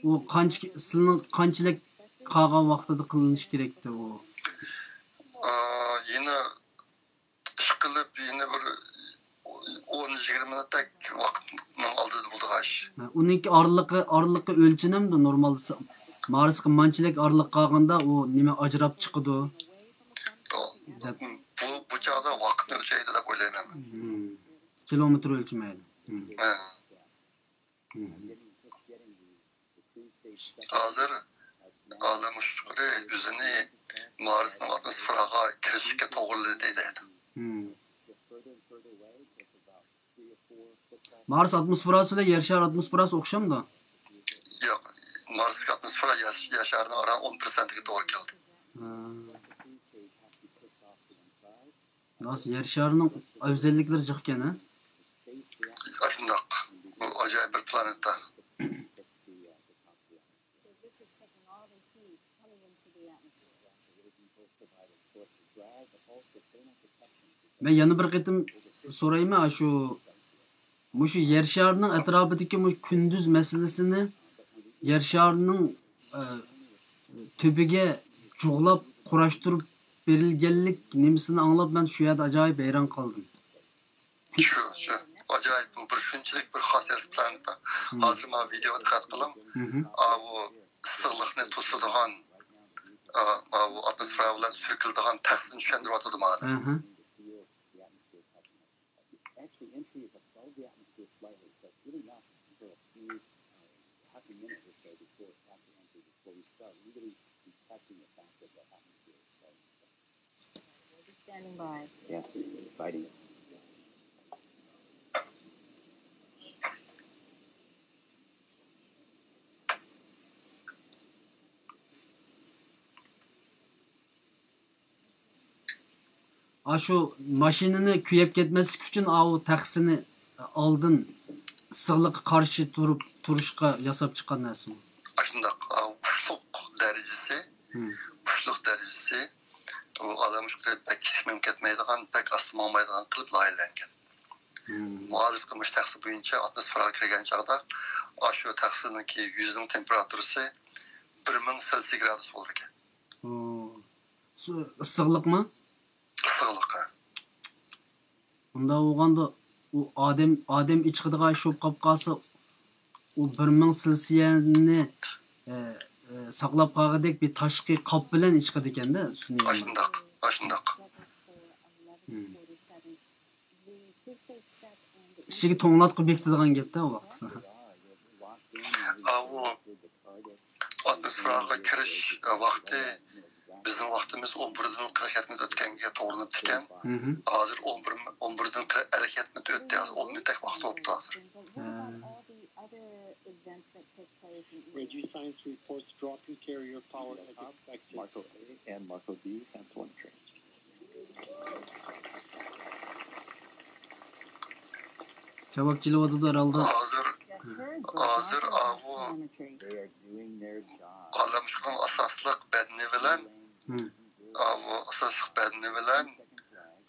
ئۇ قانچە، سىلىنىڭ قانچىلىك قالغان ۋاقتىدا قىلىنىشى كېرەكتى ئۇ ئىش؟ ئا، يەنە ئىشقىلىپ، يەنە بىر ئون يىگىرمە مىنۇتتەك ۋاقىتنىڭ ئالدىدا بولىدىغان ئىش. ھە، ئۇنىڭكى ئارىلىقى، ئارىلىقى ئۆلچىنەمدۇ نورمالدا؟ مارسقا مانچىلىك ئارىلىق قالغاندا ئۇ نېمە ئاجراپ چىقىدۇ؟ بۇ، بۇ چاغدا ۋاقىتنى ئۆلچەيدۇ دەپ ئويلايمەن مەن. كىلومېتىر ئۆلچىمەيدۇ. ھە. ھازىر ئالەم ئۇچقۇرى ئۆزىنى مارسنىڭ ئاتموسفېراغا كىرىشىشكە توغرىلىدى دەيدۇ. مارس ئاتموسفېراسى بىلەن يەر شارى ئاتموسفېراسى ئوخشامدۇ؟ ياق، مارسنىڭ ئاتموسفېرا يەر، يەر شارىنىڭ ئاران ئون پىرسەنتىگە توغرا كېلىدۇ. ھە. راست، يەر شارىنىڭ ئەۋزەللىكلىرى جىق ئىكەن، ھە؟ ئاشۇنداق. بۇ ئاجايىپ بىر پلانېتا. مەن يەنە بىر قېتىم سورايمەن، ئاشۇ، مۇشۇ يەر شارىنىڭ ئەتراپىدىكى مۇشۇ كۈندۈز مەسىلىسىنى يەر شارىنىڭ، ئە، تۈپىگە جۇغلاپ قۇراشتۇرۇپ بېرىلگەنلىك نېمىسىنى ئاڭلاپ، مەن شۇ يەردە ئاجايىپ ھەيران قالدىم. شۇ، شۇ. ئاجايىپ، بۇ بىر شۇنچىلىك بىر خاسىيەتلىك پلانېتا. ھازىر مانا ۋىدېئوغا دىققەت قىلىڭ. ئاۋۇ ئىسسىقلىقنى توسىدىغان، ئا، ئاۋۇ ئاتموسفېرا بىلەن سۈركىلىدىغان تەخسىنى چۈشەندۈرۈۋاتىدۇ مانا. Standing by. Yes, exciting. ئاشۇ ماشىنىنى كۆيۈپ كەتمەسلىك ئۈچۈن ئاۋۇ تەخسىنى ئالدىن ئىسسىقلىققا قارشى تۇرۇپ، تۇرۇشقا ياساپ چىققان نەرسىمۇ؟ ئاشۇنداق، ئاۋۇ ئۇچلۇق دەرىجىسى، ئۇچلۇق دەرىجىسى ئۇ ئالەم ئۇچقۇرى بەك ئىسسىق مېڭىپ كەتمەيدىغان، بەك ئاستا ماڭمايدىغان قىلىپ لايىھەلەنگەن. ھازىرقى مۇشۇ تەخسە بويىچە ئاتموسفېراغا كىرگەن چاغدا ئاشۇ تەخسىنىڭكى يۈزىنىڭ تېمپېراتۇرىسى بىر مىڭ سېلسىي گرادۇس بولىدىكەن. ئىسسىقلىق، ئىسسىقلىقى. ئۇنداق بولغاندا ئۇ ئادەم، ئادەم ئېچىقىدىغان ئىش بولۇپ قاپ قالسا، ئۇ بىر مىڭ سېلسىيەنى، ئە، ئە، ساقلاپ قالغۇدەك بىر تاشقى قاپ بىلەن ئېچىقىدىكەن-دە، ئۈستىنى ياماپ. ئاشۇنداق، ئاشۇنداق. ئىچىگە توڭلاتقۇ بېكىتىدىغان گەپ-تە ئۇ ۋاقىتتا. ئاۋۇ ئاتموسفېراغا كىرىش ۋاقتى بىزنىڭ ۋاقتىمىز ئون بىردىن قىرىق يەتتە مىنۇت ئۆتكەنگە توغرىلىنىپتىكەن. ھازىر ئون بىر، ئون بىردىن قىرىق، ئەللىك يەتتە مىنۇت ئۆتتى. ھازىر ئون مىنۇتتەك ۋاقىت بوپتۇ ھازىر. Events that take place in Reggie Science reports drop in carrier power as expected. Marco A and Marco B have telemetry. جاۋاب چېلىۋاتىدۇ ھەرھالدا. ھازىر ھازىر ئاۋۇ ئالەمشۇنىڭ ئاساسلىق بەدىنى بىلەن ئاۋۇ ئاساسلىق بەدىنى بىلەن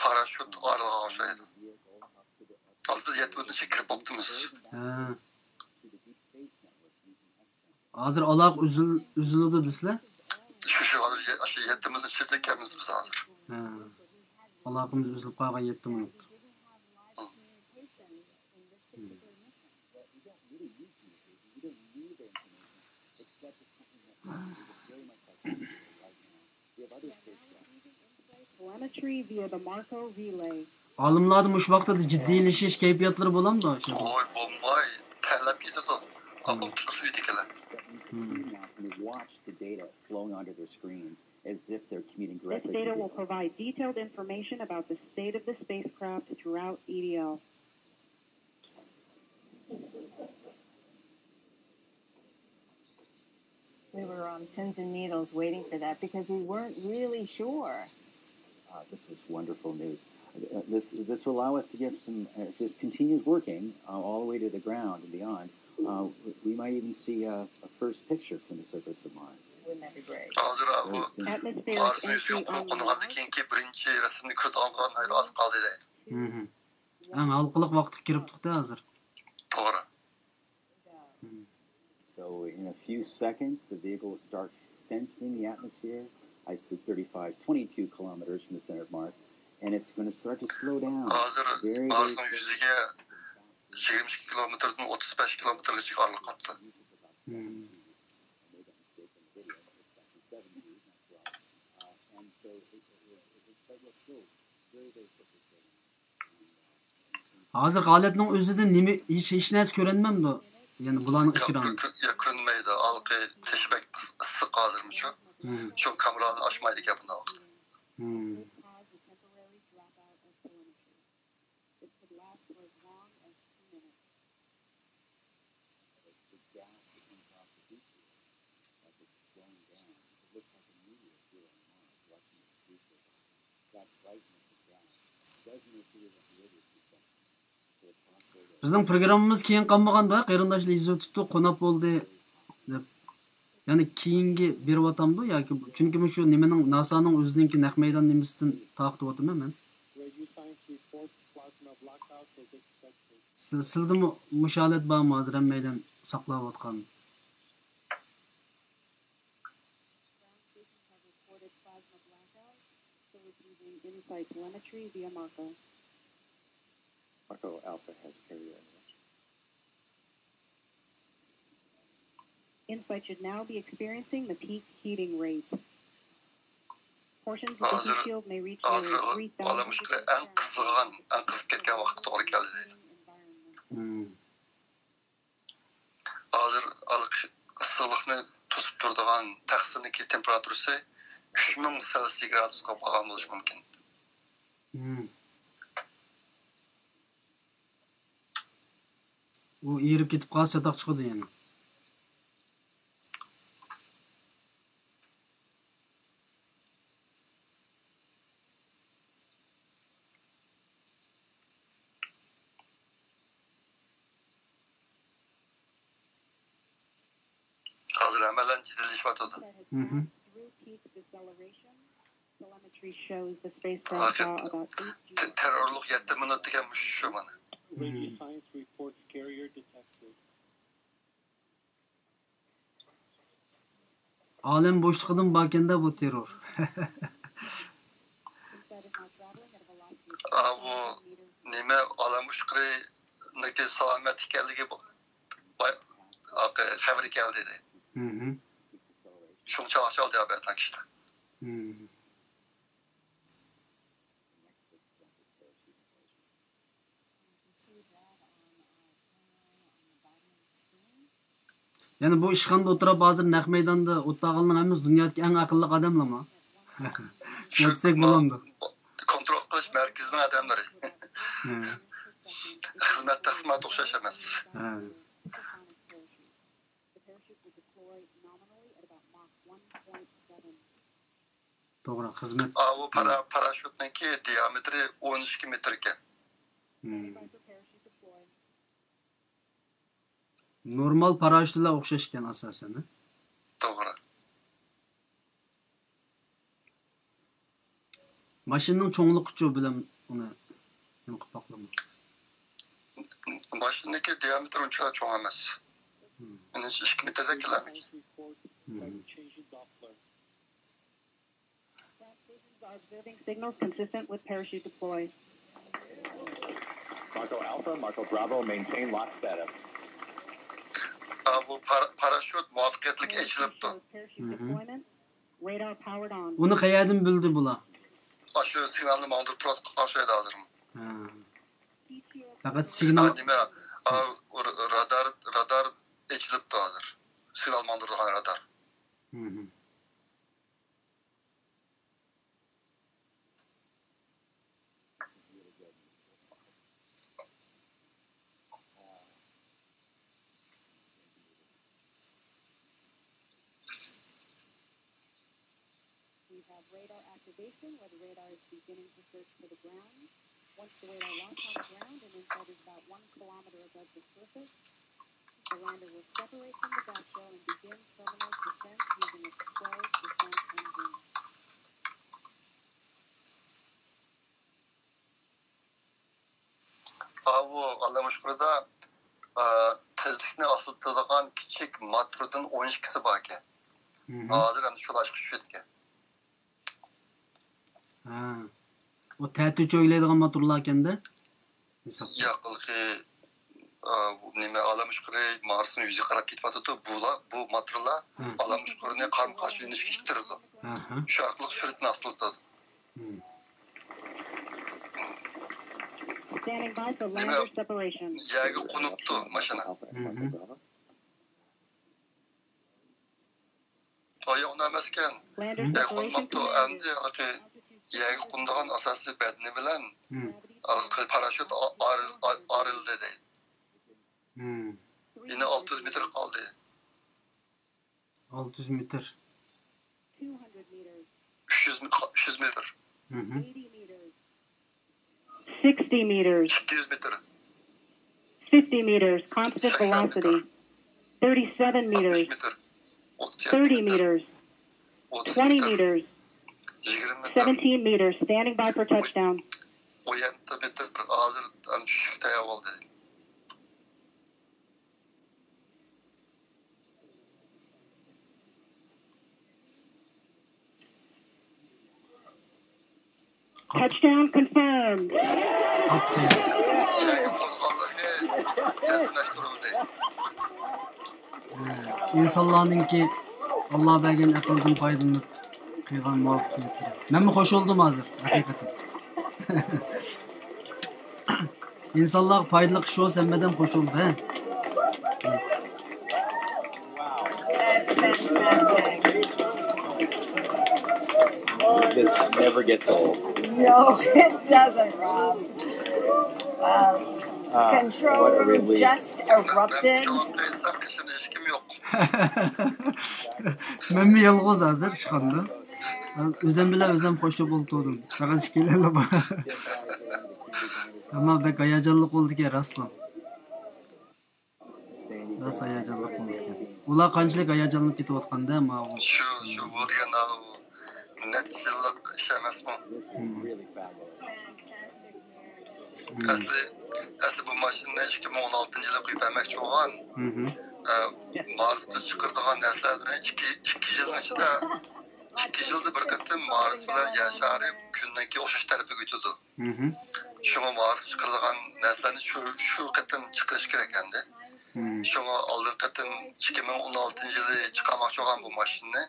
پاراشوت ئارىلىغان ئوخشايدۇ. ھازىر بىز يەتتە مىنۇتتىن كىرىپ بوپتىمىز. ھازىر ئالاقە ئۈزۈلىدۇ دېسىلە. شۇ شۇ ھازىر ئاشۇ يەتتە مىنۇتتىن كەلمىز بىز ھازىر. ئالاقىمىز ئۈزۈلۈپ قالغان يەتتە مىنۇت. ئالىملاردا مۇشۇ ۋاقىتتا جىددىيلىشىش كەيپىياتلىرى بولامدۇ؟ ۋاي بولماي، تەرلەپ كېتىدۇ. ئاپام چىقىپ سۈيىدىكىلەر. This data will provide detailed information about the state of the spacecraft throughout E D L. We were on pins and needles waiting for that because we weren't really sure. Uh, this is wonderful news. Uh, this, this will allow us to get some, uh, if this continues working uh, all the way to the ground and beyond, uh, we might even see a, a first picture from the surface of Mars. Wouldn't that be great? ھازىر ئاۋۇ مارسنىڭ يۈزىگە قونغاندىن كېيىنكى بىرىنچى رەسىمنى كۆرىدىغان ئاز قالدى دەيدۇ. ئەڭ ھالقىلىق ۋاقىتقا كىرىپتۇق-دە ھازىر. توغرا. So in a few seconds, the vehicle will start sensing the atmosphere. I said thirty-five, twenty-two kilometers from the center of Mars, and it's going to start to slow down. ھازىر مارسنىڭ يۈزىگە يىگىرمە ئىككى كىلومېتىردىن ئوتتۇز بەش كىلومېتىرغىچە ئارىلىق قاپتۇ. ھازىرقى ھالەتنىڭ ئۆزىدە نېمە، ھېچ، ھېچ نەرسە كۆرۈنمەمدۇ؟ يەنى بۇلارنىڭ ئېكرانى. يا، كۆرۈنمەيدۇ. ھالقى تىش بەك ئىسسىق ھازىرمۇچۇ. شۇ كامېرانى ئاچمايدىكەن بۇنداق ۋاقىتتا. بىزنىڭ پروگراممىمىز كېيىن قالمىغاندا، قېرىنداشلار يېزىۋېتىپتۇ، قوناق بولدى دەپ. يەنى كېيىنگە بېرىۋاتامدۇ ياكى، چۈنكى مۇشۇ نېمىنىڭ، ناسانىڭ ئۆزىنىڭكى نەق مەيدان نېمىسىدىن تارقىتىۋاتىمەن مەن. سىلىدىمۇ مۇشۇ ھالەت بارمۇ ھازىر ھەممەيلەن ساقلاۋاتقان؟ Marco Alpha has carrier. InSight should now be experiencing the peak heating rate. Portions of the heat shield may reach nearly three thousand degrees Fahrenheit. ئەڭ قىزىغان، ئەڭ قىزىپ كەتكەن ۋاقىتقا توغرا كەلدى دەيدۇ. ھازىر ئىسسىقلىقنى توسۇپ تۇرىدىغان تەخسىنىڭكى تېمپېراتۇرىسى ئۈچ مىڭ سېلسىي گرادۇسقا بارغان بولۇشى مۇمكىن. ئۇ ئېرىپ كېتىپ قالسا چاتاق چىقىدۇ يەنە. ھازىر ھەممەيلەن جېدەللىشىۋاتىدۇ. ھازىر تېررورلۇق يەتتە مىنۇت دېگەن مۇشۇ مانا. ئالەم بوشلۇقىدىمۇ باركەندە بۇ تېررور. ئاۋۇ نېمە، ئالەم بوشلۇقىنىڭكى سالامەت ئىكەنلىكى خەۋىرى كەلدى. شۇڭا چاقچاق دېيەلمەيدىغان كىشىلەر. يەنى بۇ ئىشخانىدا ئولتۇرۇپ ھازىر نەق مەيداندا ئولتۇرغانلارنىڭ ھەممىسى دۇنيادىكى ئەڭ ئەقىللىق ئادەملەرمۇ؟ دېسەك بولامدۇ؟ كونترول قىلىش مەركىزىنىڭ ئادەملىرى. خىزمەت تەقسىماتى ئوخشاش ئەمەس. توغرا، خىزمەت. ئاۋۇ پارا-، پاراشوتنىڭكى دىيامېتىرى ئون ئىككى مېتىر ئىكەن. مم. نورمال پاراشوتلار ئوخشاش ئىكەن ئاساسەن، ھە؟ توغرا. ماشىنىنىڭ چوڭلۇقىچۇ بىلەن ئۇنى نېمە قىلىپ باقىمەن؟ ماشىنىنىڭكى دىيامېتىرى ئۇنچىۋالا چوڭ ئەمەس. مم. مېنىڭچە ئىككى مېتىردەك كېلەرمىكىن. مم. Ground stations are observing signals consistent with parachute deploy. Marco Alpha, Marco Bravo, maintain lock status. ئا، بۇ پار-، پاراشوت مۇۋەپپەقىيەتلىك ئېچىلىپتۇ. Parachute مھم. Deployment. Radar powered on. ئۇنى قەيەردىن بىلدى بۇلار؟ ئاشۇ سىگنالنى ماڭدۇرۇپ تۇرۇۋاتقان شۇ ئايدا ھازىر. ھە. پەقەت سىگنال. ئا، نېمە؟ ئا، ر-، رادار، رادار ئېچىلىپتۇ ھازىر. سىگنال ماڭدۇرىدىغان رادار. مھم. We have radar activation, where the radar is beginning to search for the ground. Once the radar locks on the ground, an insight is about one kilometer above the surface, the lander will separate from the gas shell and begin terminal descent using a controlled descent engine. ئاۋۇ ئالەمشۇخۇردا، ئا، تېزلىكنى ئاستىلىتىدىغان كىچىك موتوردىن ئون ئىككىسى باركەن. مھم. ھازىر ئەمدى شۇلار ئىشقا چۈشىدىكەن. ھە. ئۇ تەتۈر چۆگىلەيدىغان موتورلاركەندە. ھېسابتا. ياقىلقى، ئا، نېمە، ئالەمشۇخۇرى مارسنىڭ يۈزىگە قاراپ كېتىۋاتىدۇ. بۇلار، بۇ موتورلار ھە. ئالەمشۇخۇرنى قارىمۇ قارشى يۆنىلىشكە ئىتتىرىدۇ. ئەھە. شۇ ئارقىلىق سۈرئىتىنى ئاستىلىتىدۇ. مم. Standing by for نېمە، lander separation. يەرگە قونۇپتۇ ماشىنا. مھم. ئاياغ ئەمەسكەن. Lander يەرگە separation قونماپتۇ. Command. ئەمدى ھېلىقى يەرگە قونىدىغان ئاساسىي بەدىنى بىلەن مم. ھېلىقى پاراشوت ئا-، ئايرىل-، ئا-، ئايرىلدى دەيدۇ. مم. يەنە ئالتە يۈز مېتىر قالدى. ئالتە يۈز مېتىر. ئۈچ يۈز مې-، ئۈچ يۈز مېتىر. مھم. Sixty meters. ئىككى يۈز مېتىر. Fifty meters. Constant velocity. Thirty-seven meters. ئاتمىش مېتىر. ئوتتۇز يەتتە مېتىر. Thirty meters. ئوتتۇز مېتىر. Twenty meters. يىگىرمە مېتىر. Seventeen meters. Standing by for touchdown. ئون يەتتە مېتىر. ھازىر چۈشۈشكە تەييار بولدى. Touchdown confirmed. ئىنسانلارنىڭكى ئاللا بەرگەن ئەقىلدىن پايدىلىنىپ قىلغان مۇۋەپپەقىيەتلىرى. مەنمۇ خوش بولدۇم ھازىر، ھەقىقەتەن. ئىنسانلارغا پايدىلىق ئىش بولسا ھەممە ئادەم خوش بولىدۇ، ھە؟ This never gets old. No, it doesn't, Rob. Wow. Ah, control what a room relief. Just erupted. مەنمۇ يالغۇز ھازىر ئىشخانىدا. ئۆزۈم بىلەن ئۆزۈم خوشلىشىپ ئولتۇردۇم. پەقەت ئىككىيلەنلا بار. ئەمما بەك ھاياجانلىق بولدىكەن، راستلا. راست ھاياجانلىق بولدىكەن. ئۇلار قانچىلىك ھاياجانلىنىپ كېتىۋاتقاندا، ماۋۇ. شۇ، شۇ، بۇ دېگەن ئاۋۇ نەچچە يىللىق ئىش ئەمەسمۇ؟ مم. مم. ئەسلى، ئەسلى بۇ ماشىنىنى ئىككى مىڭ ئون ئالتىنچى يىلى قويۇپ بەرمەكچى بولغان. مم. ئە، مارسقا چىقىرىدىغان نەرسىلەرنى ئىككى، ئىككى يىلنىڭ ئىچىدە، ئىككى يىلدا بىر قېتىم مارس بىلەن يەر شارى كۈننىڭكى ئوخشاش تەرىپىگە ئۆتىدۇ. مم. شۇڭا مارسقا چىقىرىدىغان نەرسىلەرنى شۇ، شۇ قېتىم چىقىرىش كېرەك ئەمدى. مم. شۇڭا ئالدىنقى قېتىم ئىككى مىڭ ئون ئالتىنچى يىلى چىقارماقچى بولغان بۇ ماشىنىنى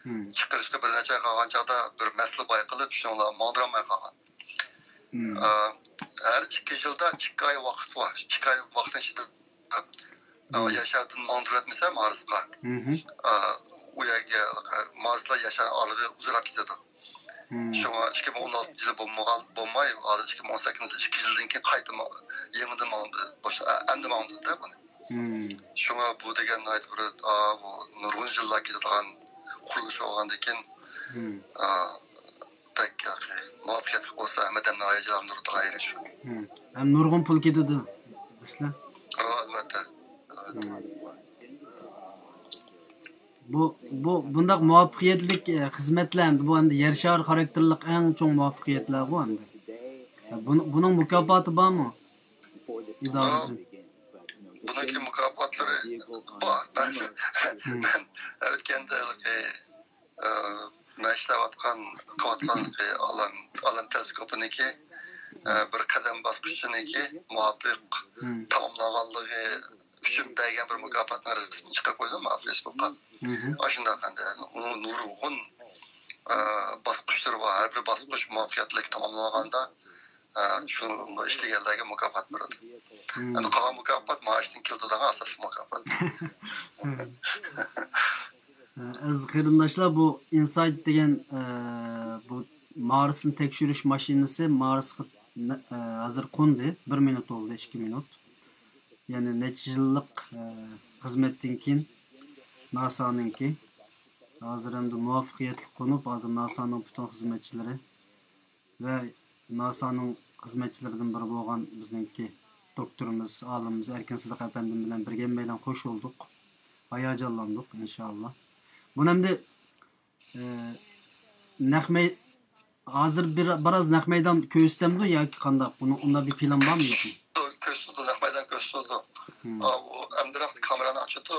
مم. چىقىرىشقا بىر نەچچە ئاي قالغان چاغدا بىر مەسىلە بايقىلىپ، شۇڭا ماڭدۇرالماي قالغان. مم. ئا، ھەر ئىككى يىلدا ئىككى ئاي ۋاقىت بار. ئىككى ئاي ۋاقىتنىڭ ئىچىدە، ئا، مم. يەر شارىدىن ماڭدۇرۇۋەتمىسە مارسقا، مم. ئا، ئۇ يەرگە، ئا، مارسلا يەر شارى ئارىلىقى ئۇزىراپ كېتىدۇ. مم. شۇڭا ئىككى مىڭ ئون ئالتىنچى يىلى بولمىغان، بولماي، ھازىر ئىككى مىڭ ئون سەككىزىنچى يىل، ئىككى يىلدىن كېيىن قايتا ما-، يېڭىدىن ماڭدى، باشلا-، ئەمدى ماڭدۇرىدۇ بۇنى. مم. شۇڭا بۇ دېگەن ناھايىتى بىر، ئا، بۇ نۇرغۇن يىللار كېتىدىغان قۇرۇلۇش بولغاندىن كېيىن، مم. ئا، مۇۋەپپەقىيەتلىك بولسا، ھەممە ئادەمنى ھاياجانلاندۇرىدىغان يېرى شۇ. ھەم نۇرغۇن پۇل كېتىدۇ دېسىلە. ئەلۋەتتە. بۇ بۇ بۇنداق مۇۋەپپەقىيەتلىك خىزمەتلەر ئەمدى بۇ ئەمدى يەر شارى خاراكتېرلىك ئەڭ چوڭ مۇۋەپپەقىيەتلەرغۇ ئەمدى. بۇنىڭ بۇنىڭ مۇكاپاتى بارمۇ؟ ئىدارىدىن. بۇنىڭكى مۇكاپاتلىرى بار. مەن مەن ئۆتكەندە مەن ئىشلەۋاتقان قىلىۋاتقان ئالەم ئالەم تېلېسكوپىنىڭكى بىر قەدەم باسقۇچىنىڭكى مۇۋاپىق تاماملانغانلىقى ئۈچۈن بەرگەن بىر مۇكاپاتنىڭ رەسىمىنى چىقىرىپ قويدۇم مانا فېيسبۇكقا. ئاشۇنداق ئەمدى نۇرغۇن باسقۇچلىرى بار. ھەر بىر باسقۇچ مۇۋەپپەقىيەتلىك تاماملانغاندا شۇ ئىشلىگەنلەرگە مۇكاپات بېرىدۇ. ئەمدى قالغان مۇكاپات مائاشتىن كېلىدۇ دېگەن ئاساسلىق مۇكاپات. ئەزىز قېرىنداشلار، بۇ ئىنسايت دېگەن بۇ مارسنى تەكشۈرۈش ماشىنىسى مارسقا ھازىر قوندى. بىر مىنۇت بولدى، ئىككى مىنۇت. يەنى نەچچە يىللىق خىزمەتتىن كېيىن ناسانىڭكى ھازىر ئەمدى مۇۋەپپەقىيەتلىك قونۇپ، ھازىر ناسانىڭ پۈتۈن خىزمەتچىلىرى ۋە ناسانىڭ خىزمەتچىلىرىدىن بىرى بولغان بىزنىڭكى دوكتورىمىز، ئالىمىمىز ئەركىن سىدىق ئەپەندىم بىلەن بىرگە ھەممەيلەن خوش بولدۇق. ھاياجانلاندۇق، ئىنشائاللا. بۇنى ئەمدى نەق مەي ھازىر بىر بىراز نەق مەيدان كۆرسىتەمدۇ ياكى قانداق؟ بۇنىڭ ئۇنداق بىر پىلان بارمۇ يوقمۇ؟ كۆرسىتىدۇ، نەق مەيدان كۆرسىتىدۇ. ئۇ ئەمدىراق كامېرانى ئاچىدۇ.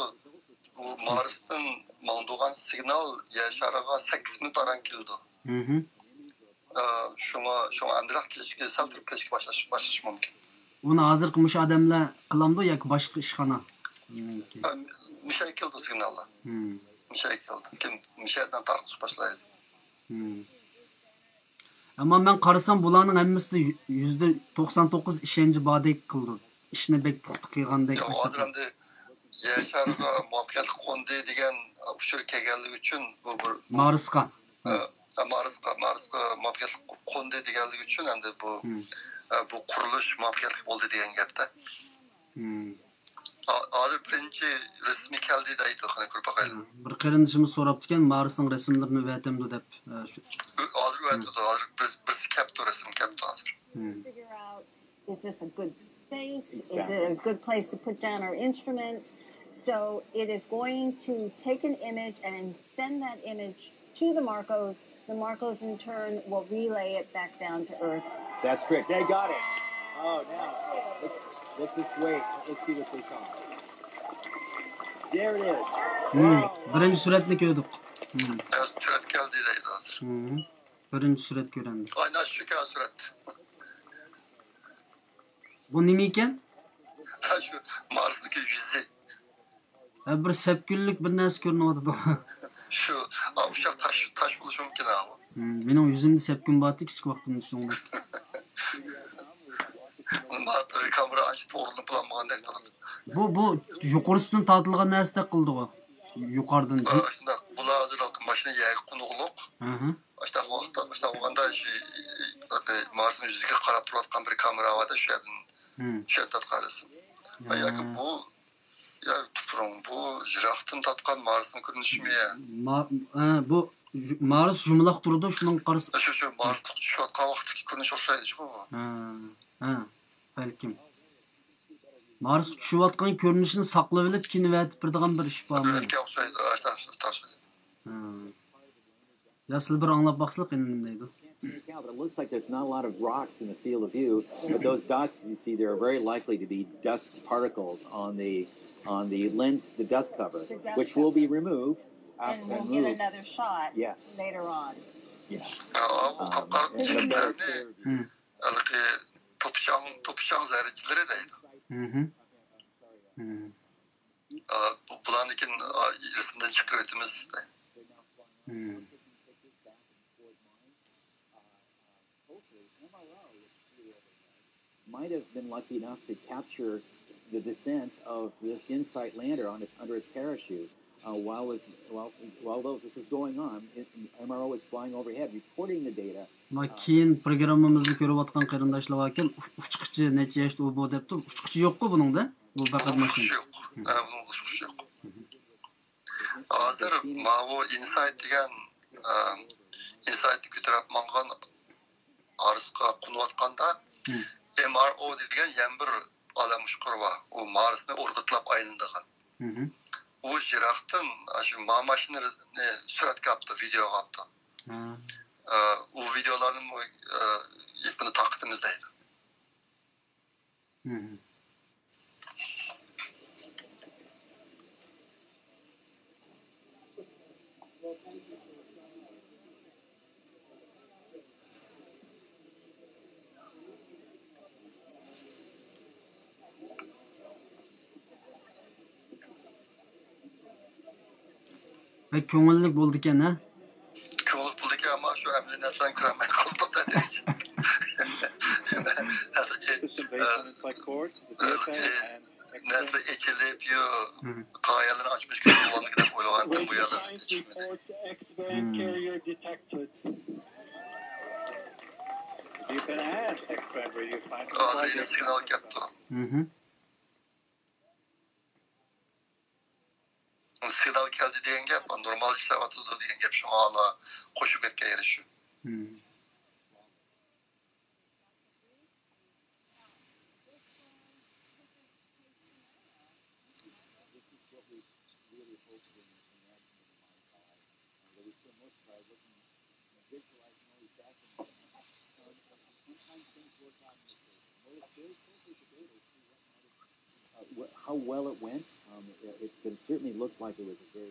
بۇ مارستىن ماڭىدىغان سىگنال يەر شارىغا سەككىز مىنۇت ئاران كېلىدۇ. شۇڭا شۇڭا ئەمدىراق كېلىشكە سەل تۇرۇپ كېلىشكە باشلاش باشلىشى مۇمكىن. ئۇنى ھازىرقى مۇشۇ ئادەملەر قىلامدۇ ياكى باشقا ئىشخانا؟ مىشەگە كېلىدۇ سىگناللار. مىشەگە كېلىدۇ. كېيىن مىشەدىن تارقىتىش باشلايدۇ. ئەمما مەن قارىسام بۇلارنىڭ ھەممىسىدە يۈزدە توقسان توققۇز ئىشەنچ باردەك قىلىدۇ. ئىشنى بەك پۇختا قىلغاندەك. ياق، ھازىر ئەمدى يەر شارىغا مۇۋەپپەقىيەتلىك قوندى دېگەن ئۇچۇر كەلگەنلىكى ئۈچۈن بۇ بىر مارسقا. مارسقا مارسقا مۇۋەپپەقىيەتلىك قوندى دېگەنلىكى ئۈچۈن ئەمدى بۇ بۇ قۇرۇلۇش مۇۋەپپەقىيەتلىك بولدى دېگەن گەپتە. ھازىر بىرىنچى رەسىمى كەلدى دەيدۇ، قېنى كۆرۈپ باقايلى. بىر قېرىندىشىمىز سوراپتىكەن، مارسنىڭ رەسىملىرىنى ئەۋەتەمدۇ دەپ. ھازىر ئەۋەتىدۇ، ھازىر بىرسى كەپتۇ، رەسىم كەپتۇ ھازىر. Is this a good space? Is it a good place to put down our instruments? So it is going to take an image and send that image to the Marcos. The Marcos, in turn, will relay it back down to Earth. That's correct. They got it. Oh, now let's, let's just wait. Let's see what they saw. There it is. Wow. Birinchi suratni ko'rdik. Surat keldi deydi hozir. Birinchi surat ko'rindi. Aynan shu surat. Bu nima ekan? Shu Marsniki yuzi. Ha, bir sepkillik bir narsa ko'rinyotidi. Shu, ushak tash, tash bo'lishi mumkin ha. Mening yuzimda sepkin bordi kichik vaqtimda shunday. Kamera ancha to'g'rilanib bo'lmagandek turadi. Bu bu yuqorisidan tortilgan narsadek qildi-ku. Yuqoridan. Shundoq, bular hozir mashina yerga qo'nug'liq. Ashta vaqtda, ashta bo'lganda shu Marsning yuziga qarab turayotgan bir kamera bor-da, shu yerdan, shu yerda tortgan resim. Yoki bu, yo, tupuruq, bu yiroqdan tortgan Marsning ko'rinishimi? Bu Mars yumaloq turdi, shunga qarasa. Shu, shu Marsga tushayotgan vaqtdagi ko'rinish o'xshaydi-ku bu. Ha, ha, balkim. Marsqa tushayotgan ko'rinishini saqlab olib, keyin ۋەتىپ بېرىدىغان بىر ئىش بارمۇ؟ ئۆتكەن ئوخشايدۇ، ئاشۇنداق، ئاشۇنداق. يا سىلەر بىر ئاڭلاپ باقسىلىق، ئەنە نېمە دەيدۇ. It looks like there's not a lot of rocks in the field of view, but those dots you see there are very likely to be dust particles on the on the lens, the dust cover, which will be removed and we'll get another shot yes. later on. Yes. ھەلىقى توپىشاڭ، توپىشاڭ زەررىچىلىرى دەيدۇ. بۇلارنىڭكىن رەسىمدىن چىقىرىۋېتىمىز. Might have been lucky enough to capture the descent of this InSight lander on its, under its parachute. Uh, while, was, while, while those, this is going on, M R O is flying overhead, recording the data. مانا كېيىن پروگراممىمىزنى كۆرۈۋاتقان قېرىنداشلار باركەن، ئۇچقۇچى نەچچە ياشتا ئۇ بۇ دەپ تۇرۇپ، ئۇچقۇچى يوققۇ بۇنىڭدا. بۇ پەقەت ماشىنا. يوق. ھە، بۇنىڭ ئۇچقۇچى يوق. ھازىر ماۋۇ ئىنسايت دېگەن، ئىنسايتنى كۆتۈرۈپ ماڭغان ئېم ئار ئو دېگەن يەنە بىر ئالەم ئۇچقۇرى بار. ئۇ مارسنى ئوربىتلاپ ئايلىنىدىغان. ئۇ يىراقتىن ئاشۇ ماماشنى سۈرەتكە ئاپتۇ، ۋىدېئوغا ئاپتۇ. ئۇ ۋىدېئولارنىمۇ يېقىندا تارقىتىمىز دەيدۇ. بەك كۆڭۈللۈك بولىدىكەن، ھە؟ كۆڭۈللۈك بولىدىكەن، ئەمما شۇ ئەمەلىي نەرسىلەرنى كۆرەلمەي قالدۇق. نەرسە ئېچىلىپ، يو، قايەرلەرنى ئاچمىش كېرەك بولغاندىكىن دەپ ئويلىغانتىم، بۇ يەردە ئېچىلمىدى. ھازىر يەنە سىگنال كەپتۇ. سىگنال كەلدى دېگەن گەپ، نورمال ئىشلەۋاتىدۇ دېگەن گەپ، شۇڭا ئالا قوشۇپ كەتكەن يېرى شۇ.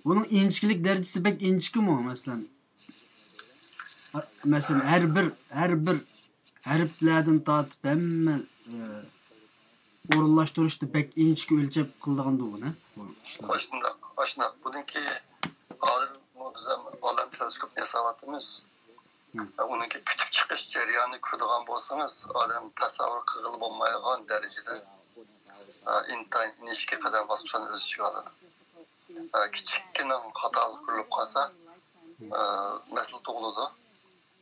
بۇنىڭ ئىنچىكىلىك دەرىجىسى بەك ئىنچىكىمۇ، مەسىلەن؟ مەسىلەن، ھەر بىر، ھەر بىر ھەرپلەردىن تارتىپ ھەممە، ئورۇنلاشتۇرۇشتا بەك ئىنچىكە ئۆلچەپ قىلىدىغاندۇ بۇنى، بۇ ئىشلار. ئاشۇنداق، ئاشۇنداق. بۇنىڭكى ھازىر بۇ بىز ھەم ئالەم تېلېسكوپىنى ياساۋاتىمىز. ئۇنىڭكى پۈتۈپ چىقىش جەريانىنى كۆرىدىغان بولسىڭىز، ئادەم تەسەۋۋۇر قىلغىلى بولمايدىغان دەرىجىدە، ئىنتايىن ئىنچىكە قەدەم باسقۇچلارنى ئۆز ئىچىگە ئالىدۇ. كىچىككىنە خاتالىق كۆرۈلۈپ قالسا، مەسىلە تۇغۇلىدۇ.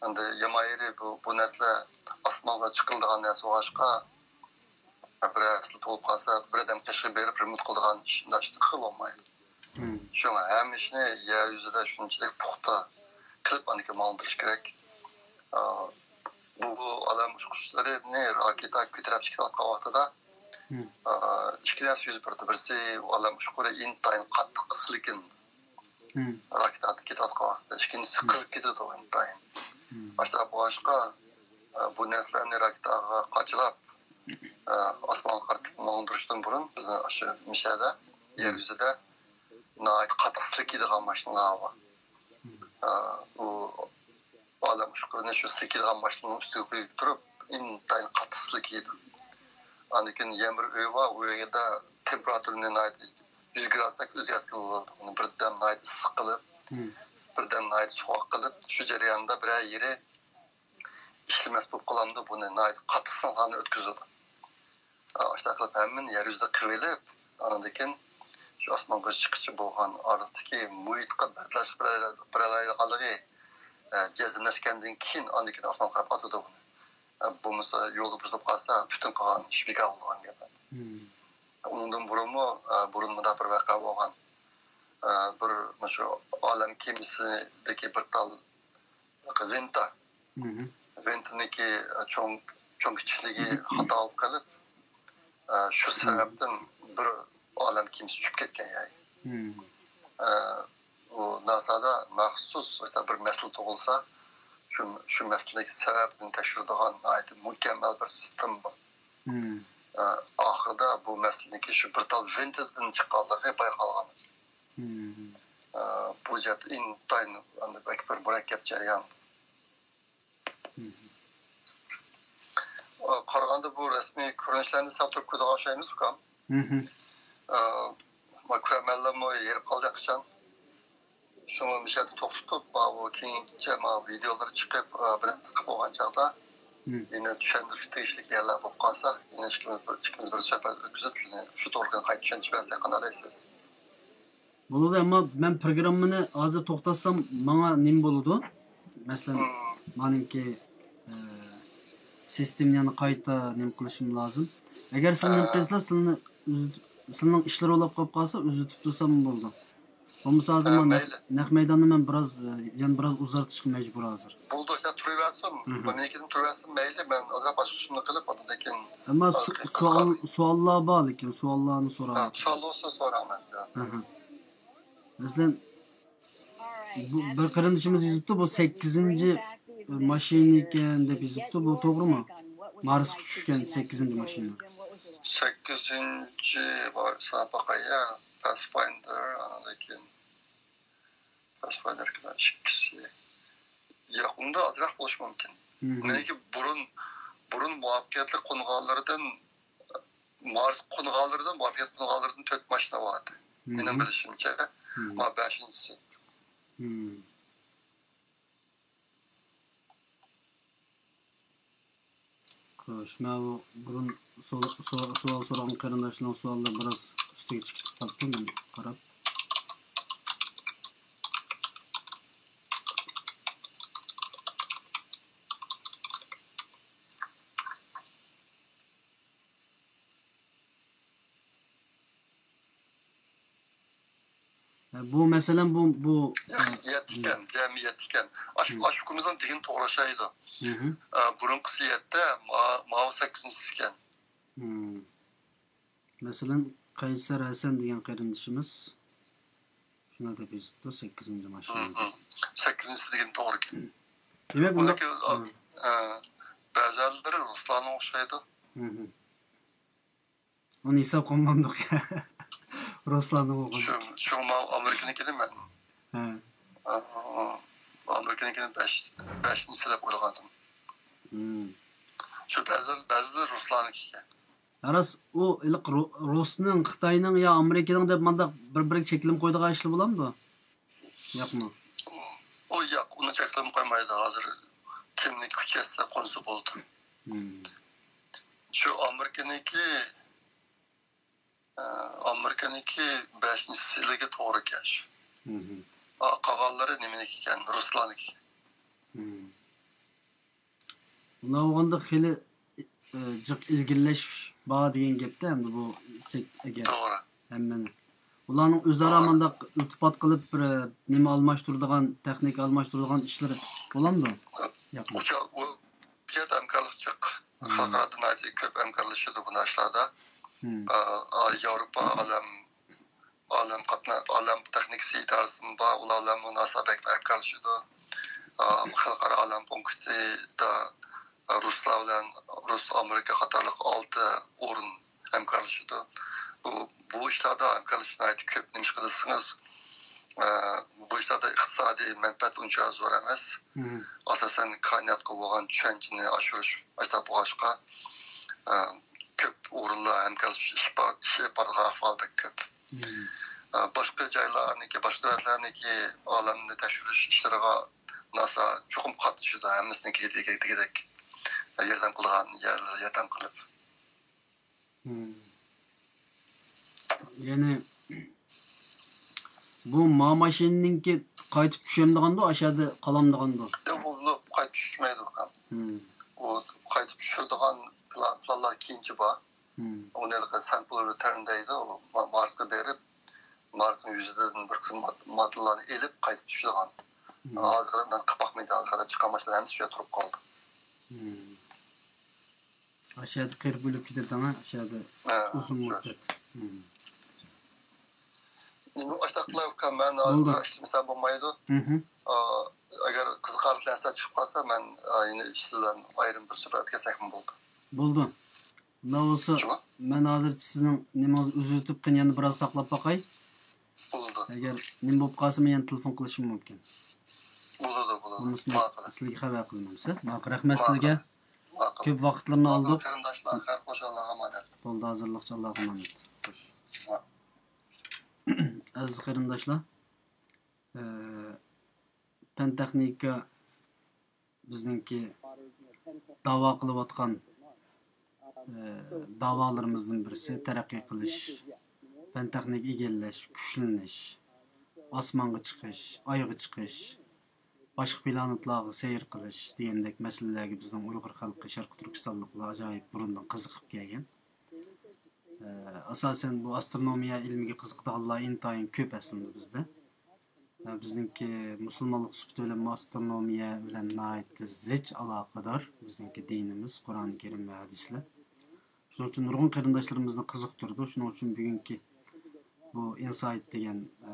ئەمدى يامان يېرى بۇ، بۇ نەرسىلەر ئاسمانغا چىقىرىلىدىغان نەرسە بولغاچقا، بىرەر مەسىلە تۇغۇلۇپ قالسا، بىر ئادەم قېشىغا بېرىپ رېمونت قىلىدىغان ئىش، ئۇنداق ئىشنى قىلغىلى بولمايدۇ. شۇڭا ھەممە ئىشنى يەر يۈزىدە شۇنچىلىك پۇختا قىلىپ، ئاندىن كېيىن ماڭدۇرۇش كېرەك. ئا، بۇ، بۇ ئالەم ئۇچقۇچلىرىنى راكېتا كۆتۈرۈپ چىقىۋاتقان ۋاقتىدا، ئا، ئىككى نەرسە يۈز بەردى. بىرسى، ئۇ ئالەم ئۇچقۇرى ئىنتايىن قاتتىق سىلكىندى. راكېتا ئاتىپ كېتىۋاتقان ۋاقتىدا. ئىككىنچىسى قىزىپ كېتىدۇ ئىنتايىن. ئاشۇنداق بولغاچقا، ئا، بۇ نەرسىلەرنى راكېتاغا قاچىلاپ، ئا، ئاسمانغا قارىتىپ ماڭدۇرۇشتىن بۇرۇن بىزنىڭ ئاشۇ مىشەدە، يەر يۈزىدە ناھايىتى قاتتىق سىلكىيدىغان ماشىنىلار بار. ئا، ئۇ ئالەم ئۇچقۇرىنى شۇ سىلكىيدىغان ماشىنىنىڭ ئۈستىگە قويۇپ تۇرۇپ، ئىنتايىن قاتتىق سىلكىيدۇ. ئاندىن كېيىن يەنە بىر ئۆي بار، ئۇ ئۆيدە تېمپېراتۇرىنى ناھايىتى يۈز گرادۇستەك ئۆزگەرتكىلى بولىدۇ. ئۇنى بىردەم ناھايىتى ئىسسىق قىلىپ، بىردەم ناھايىتى سوغۇق قىلىپ، شۇ جەرياندا بىرەر يېرى ئىشلىمەس بولۇپ قالامدۇ، بۇنى ناھايىتى قاتتىق سىناقلارنى ئۆتكۈزىدۇ. ئاشۇنداق قىلىپ ھەممىنى يەر يۈزىدە قىلىۋېلىپ، ئاندىن كېيىن شۇ ئاسمانغا چىققىچە بولغان ئارىلىقتىكى مۇھىتقا بەرداشلىق بېرەلەيدىغانلىقى، ئە، جەزملەشكەندىن كېيىن، ئاندىن كېيىن ئاسمانغا قاراپ ئاتىدۇ بۇنى. ئە، بولمىسا يولدا بۇزۇلۇپ قالسا، پۈتۈن قىلغان ئىش بىكار بولىدىغان گەپ. ئۇنىڭدىن بۇرۇنمۇ، ئە، بۇرۇن مۇنداق بىر ۋەقە بولغان. ئە، بىر مۇشۇ ئالەم كېمىسىدىكى بىر تال ۋىنتا. ۋىنتىنىڭكى چوڭ، چوڭ كىچىكلىكى خاتا بولۇپ قېلىپ، شۇ سەۋەبتىن بىر ئالەم كېمىسى چۈشۈپ كەتكەن يەرگە. ئۇ ناسادا مەخسۇس بىر مەسىلە تۇغۇلسا، شۇ، شۇ مەسىلىنىڭ سەۋەبىنى تەكشۈرىدىغان ناھايىتى مۇكەممەل بىر سىستېما بار. ئاخىرىدا بۇ مەسىلىنىڭكى شۇ بىر تال ۋىنتىدىن چىققانلىقى بايقالغان. ئە، بۇ جەھەتتە ئىنتايىن ئەمدى بەك بىر مۇرەككەپ جەريان. ئە، قارىغاندا بۇ رەسمىي كۆرۈنۈشلەرنى سەل تۇرۇپ كۆرىدىغان ئوخشايمىز، ئۇكام. ئە، ما كۆرەرمەنلەرمۇ ھېرىپ قالدى قاچان. شۇڭا مۇشۇ يەردە توختىتىپ، ماۋۇ كېيىنچە ماۋۇ ۋىدېئولىرى چىقىپ، ئە، بىر قىسقا بولغان چاغدا يەنە چۈشەندۈرۈشكە تېگىشلىك يەرلەر بولۇپ قالسا، يەنە ئىككىمىز بىر، ئىككىمىز بىر سۆھبەت ئۆتكۈزۈپ، شۇنى، شۇ توغرىلىق قايتا چۈشەنچە بەرسەك قانداق دەيسىز؟ بولىدۇ، ئەمما مەن پروگراممىنى ھازىر توختاتسام ماڭا نېمە بولىدۇ؟ مەسىلەن، مانىڭكى، ئە، سىستېمىنى يەنە قايتا نېمە قىلىشىم لازىم؟ ئەگەر سىلەر نېمە قىلسىلا، سىلىنى ئۈز-، سىلىنىڭ ئىشلىرى بولاپ قاپ قالسا، ئۈزۈتۈپ تۇرسام بولىدۇ. بولمىسا ھازىر مەن نەق، نەق مەيداننى مەن بىراز، ئە، يەنە بىراز ئۇزارتىشقا مەجبۇر ھازىر. بولىدۇ، شۇنداق تۇرۇۋەرسۇن. مېنىڭكىدىن تۇرۇۋەرسۇن، مەيلى، مەن ئازراق شۇنى قىلىپ، ئاندىن كېيىن ئەمما سو-، سوئال، سوئاللار بار، لېكىن سوئاللارنى سوراڭ. ھە، سوئال بولسا سوراڭ، مەن. ئەھە. مەسىلەن، بۇ بىر قېرىندىشىمىز يېزىپتۇ، بۇ سەككىزىنچى ماشىنا ئىكەن دەپ يېزىپتۇ، بۇ توغرىمۇ؟ مارسقا چۈشكەن سەككىزىنچى ماشىنا. سەككىزىنچى، ساناپ باقاي يا، پاسفايندېر، ئاندىن كېيىن پاسفايندېر ئىككىسى. ياق، ئۇندا ئازراق بولۇشى مۇمكىن. مم. مەنكى بۇرۇن، بۇرۇن مۇۋەپپەقىيەتلىك قونغانلىرىدىن، مارس قونغانلىرىدىن، مۇۋەپپەقىيەتلىك قونغانلىرىدىن تۆت ماشىنا بار ئىدى. مم. مېنىڭ بىلىشىمچە، مم. ما بەشىنچىسى. مم. خوش، مەن بۇ بۇرۇن سو-، سو-، سوئال سورىغان قېرىنداشلارنىڭ سوئاللىرى بىراز ئۈستىگە چىقىپ قاپتۇ، مەن قاراپ. ھە، بۇ مەسىلەن، بۇ، بۇ، يەتتە ئىكەن، جەمئىي يەتتە ئىكەن. ئاشۇ، مم. ئاشۇ ئۇكىمىزنىڭ دېگىنى توغرا ئوخشايدۇ. مم. ئە، بۇرۇنقىسى يەتتە، ما-، ماۋۇ سەككىزىنچىسى ئىكەن. مم. مەسىلەن، قەيسەر ھەسەن دېگەن قېرىندىشىمىز شۇنداق دەپ يېزىپتۇ، سەككىزىنچى ماشىنا. مم، مم. سەككىزىنچىسى دېگىنى توغرا ئىكەن. دېمەك، ئۇنداق، ئۇنىڭكى، مم. ئە، بەزەنلىرى رۇسلانغا ئوخشايدۇ. مم. ئۇنى ھېساب قىلمامدۇق. رۇسلاننىڭ ئوغلى. شۇ، شۇ ماۋۇ ئامېرىكىنىڭكىنى مەن. ھە. ئا، ئامېرىكىنىڭكىنى بەش، بەشىنچى دەپ ئويلىغانىدىم. مم. شۇ بەزى، بەزىلەر رۇسلاننىڭكى ئىكەن. راست، ئۇ ھېلىقى رۇ-، رۇسنىڭ، خىتاينىڭ يا ئامېرىكىنىڭ دەپ مانداق بىر-بىرىگە چەكلىمە قويىدىغان ئىشلار بولامدۇ؟ ياقمۇ؟ ئۇ ياق، ئۇنى چەكلىمە قويمايدۇ. ھازىر كىمنىڭكى كۈچەيسە قونسا بولىدۇ. مم. شۇ ئامېرىكىنىڭكى، ئە، ئامېرىكىنىڭكى بەشىنچى سىلىگە توغرا كەش. مم. ئا، قالغانلىرى نېمىنىڭكى ئىكەن؟ رۇسلارنىڭكى. مم. ئۇنداق بولغاندا خېلى، ئى، جىق ئىلگىرىلەش بار دېگەن گەپتە ئەمدى بۇ سەك-، ئەگەر توغرا. ھەممىنى. ئۇلارنىڭ ئۆزئارا توغرا. مانداق ئىلتىپات قىلىپ بىر، ئى، نېمە ئالماشتۇرىدىغان، تېخنىكا ئالماشتۇرىدىغان ئىشلىرى بولامدۇ؟ ياقمۇ؟ ئۇچا-، ئۇ جەھەت ھەمكارلىق جىق. مم. خەلقئارادا ناھايىتى كۆپ ھەمكارلىشىدۇ بۇنداق ئىشلاردا. مم. ئا، ئا، ياۋروپا، ئالەم، ئالەم قاتنا-، ئالەم تېخنىكىسى ئىدارىسىمۇ بار، ئۇلار بىلەن مۇناسىۋەت بەك ھەمكارلىشىدۇ. ئا، خەلقئارا ئالەم پونكىتىدا رۇسلار بىلەن رۇس، ئامېرىكا قاتارلىق ئالتە ئورۇن ھەمكارلىشىدۇ. بۇ، بۇ ئىشلاردا ھەمكارلىشىش ناھايىتى كۆپ. نېمىشقا دېسىڭىز، ئا، بۇ ئىشلاردا ئىقتىسادىي مەنپەئەت ئۇنچە زور ئەمەس. مم. ئاساسەن، كائىناتقا بولغان چۈشەنچىنى ئاشۇرۇش ئاشتا بولغاچقا، ئا، كۆپ ئورۇنلار ھەمكارلىشىش ئىش بار، ئىش ئېلىپ بارىدىغان ئەھۋال بەك كۆپ. مم. ئا، باشقا جايلارنىڭكى، باشقا دۆلەتلەرنىڭكى ئالەمنى تەكشۈرۈش ئىشلىرىغا ناسا چوقۇم قاتنىشىدۇ، ھەممىسىنىڭكى دېگەندەك ياردەم قىلىدىغان يەرلىرى ياردەم قىلىپ. مم. يەنى بۇ ما ماشىنىنىڭكى قايتىپ چۈشەمدىغاندۇ، ئاشۇ يەردە قالامدىغاندۇ؟ ياق، بۇ، بۇ قايتىپ چۈشمەيدۇ ئۇكام. مم. ئۇ قايتىپ چۈشىدىغان پىلان، پىلانلار كېيىنچە بار. مم. ئۇنى ھېلىقى سامپل رىتېرن دەيدۇ، ما-، مارسقا بېرىپ، مارسنىڭ يۈزىدىن بىر قىسىم ماد-، ماددىلارنى ئېلىپ قايتىپ چۈشىدىغان. مم. ھازىرغىدەك مەن قىلىپ باقمىدىم، ھازىرغىدەك چىققان ماشىنىلار ھەممىسى شۇ يەردە تۇرۇپ قالدى. مم. ئاشۇ يەردە قېرىپ ئۆلۈپ كېتىدىغان، ئاشۇ يەردە ئۇزۇن مۇددەت. مم. ئاشۇنداقلا ئۇكام، مەن ھازىر ئىشلىمىسەم بولمايدۇ. مم. ئا، ئەگەر قىزىقارلىق نەرسە چىقىپ قالسا، مەن، ئا، يەنە سىز بىلەن ئايرىم بىر سۆھبەت ئۆتكۈزسەكمۇ بولىدۇ. بولىدۇ. ئۇنداق بولسا، مەن ھازىر سىزنىڭ نېمىڭىزنى ئۇزىتىپ، قېنى يەنە بىراز ساقلاپ باقاي. بولىدۇ. ئەگەر نېمە بولۇپ قالسا، مەن يەنە تېلېفون قىلىشىم مۇمكىن. بولىدۇ، بولىدۇ. بولمىسا، مەن سىلىگە خەۋەر قىلىمەن، ھە؟ ماقۇل، رەھمەت سىزگە. ماقۇل. كۆپ ۋاقىتلىرىنى ئالدۇق. قېرىنداشلار، خەير، خوش، ئاللاغا ئامانەت. بولدى، ھازىرلىقچە ئاللاغا ئامانەت. خوش. ئەزىز قېرىنداشلار، ئە، پەن تېخنىكا بىزنىڭكى داۋا قىلىۋاتقان، ئە، داۋالىرىمىزدىن بىرسى تەرەققىي قىلىش، پەن تېخنىكا ئىگىلەش، كۈچلىنىش، ئاسمانغا چىقىش، ئايغا چىقىش، باشقا پلانېتلارغا سەير قىلىش دېگەندەك مەسىلىلەرگە بىزنىڭ ئۇيغۇر خەلقى، شەرقىي تۈركىستانلىقلار ئاجايىپ بۇرۇندىن قىزىقىپ كەلگەن. ئە، ئاساسەن بۇ ئاسترونومىيە ئىلمىگە قىزىقىدىغانلار ئىنتايىن كۆپ ئەسلىندە بىزدە. بىزنىڭكى مۇسۇلمانلىق سۈپىتى بىلەن ئاسترونومىيە بىلەن ناھايىتى زىچ ئالاقىدار بىزنىڭكى دىنىمىز، قۇرئان كەرىم ۋە ھەدىسلەر. شۇنىڭ ئۈچۈن نۇرغۇن قېرىنداشلىرىمىزنى قىزىقتۇرىدۇ. شۇنىڭ ئۈچۈن بۈگۈنكى بۇ ئىنسايت دېگەن، ئە،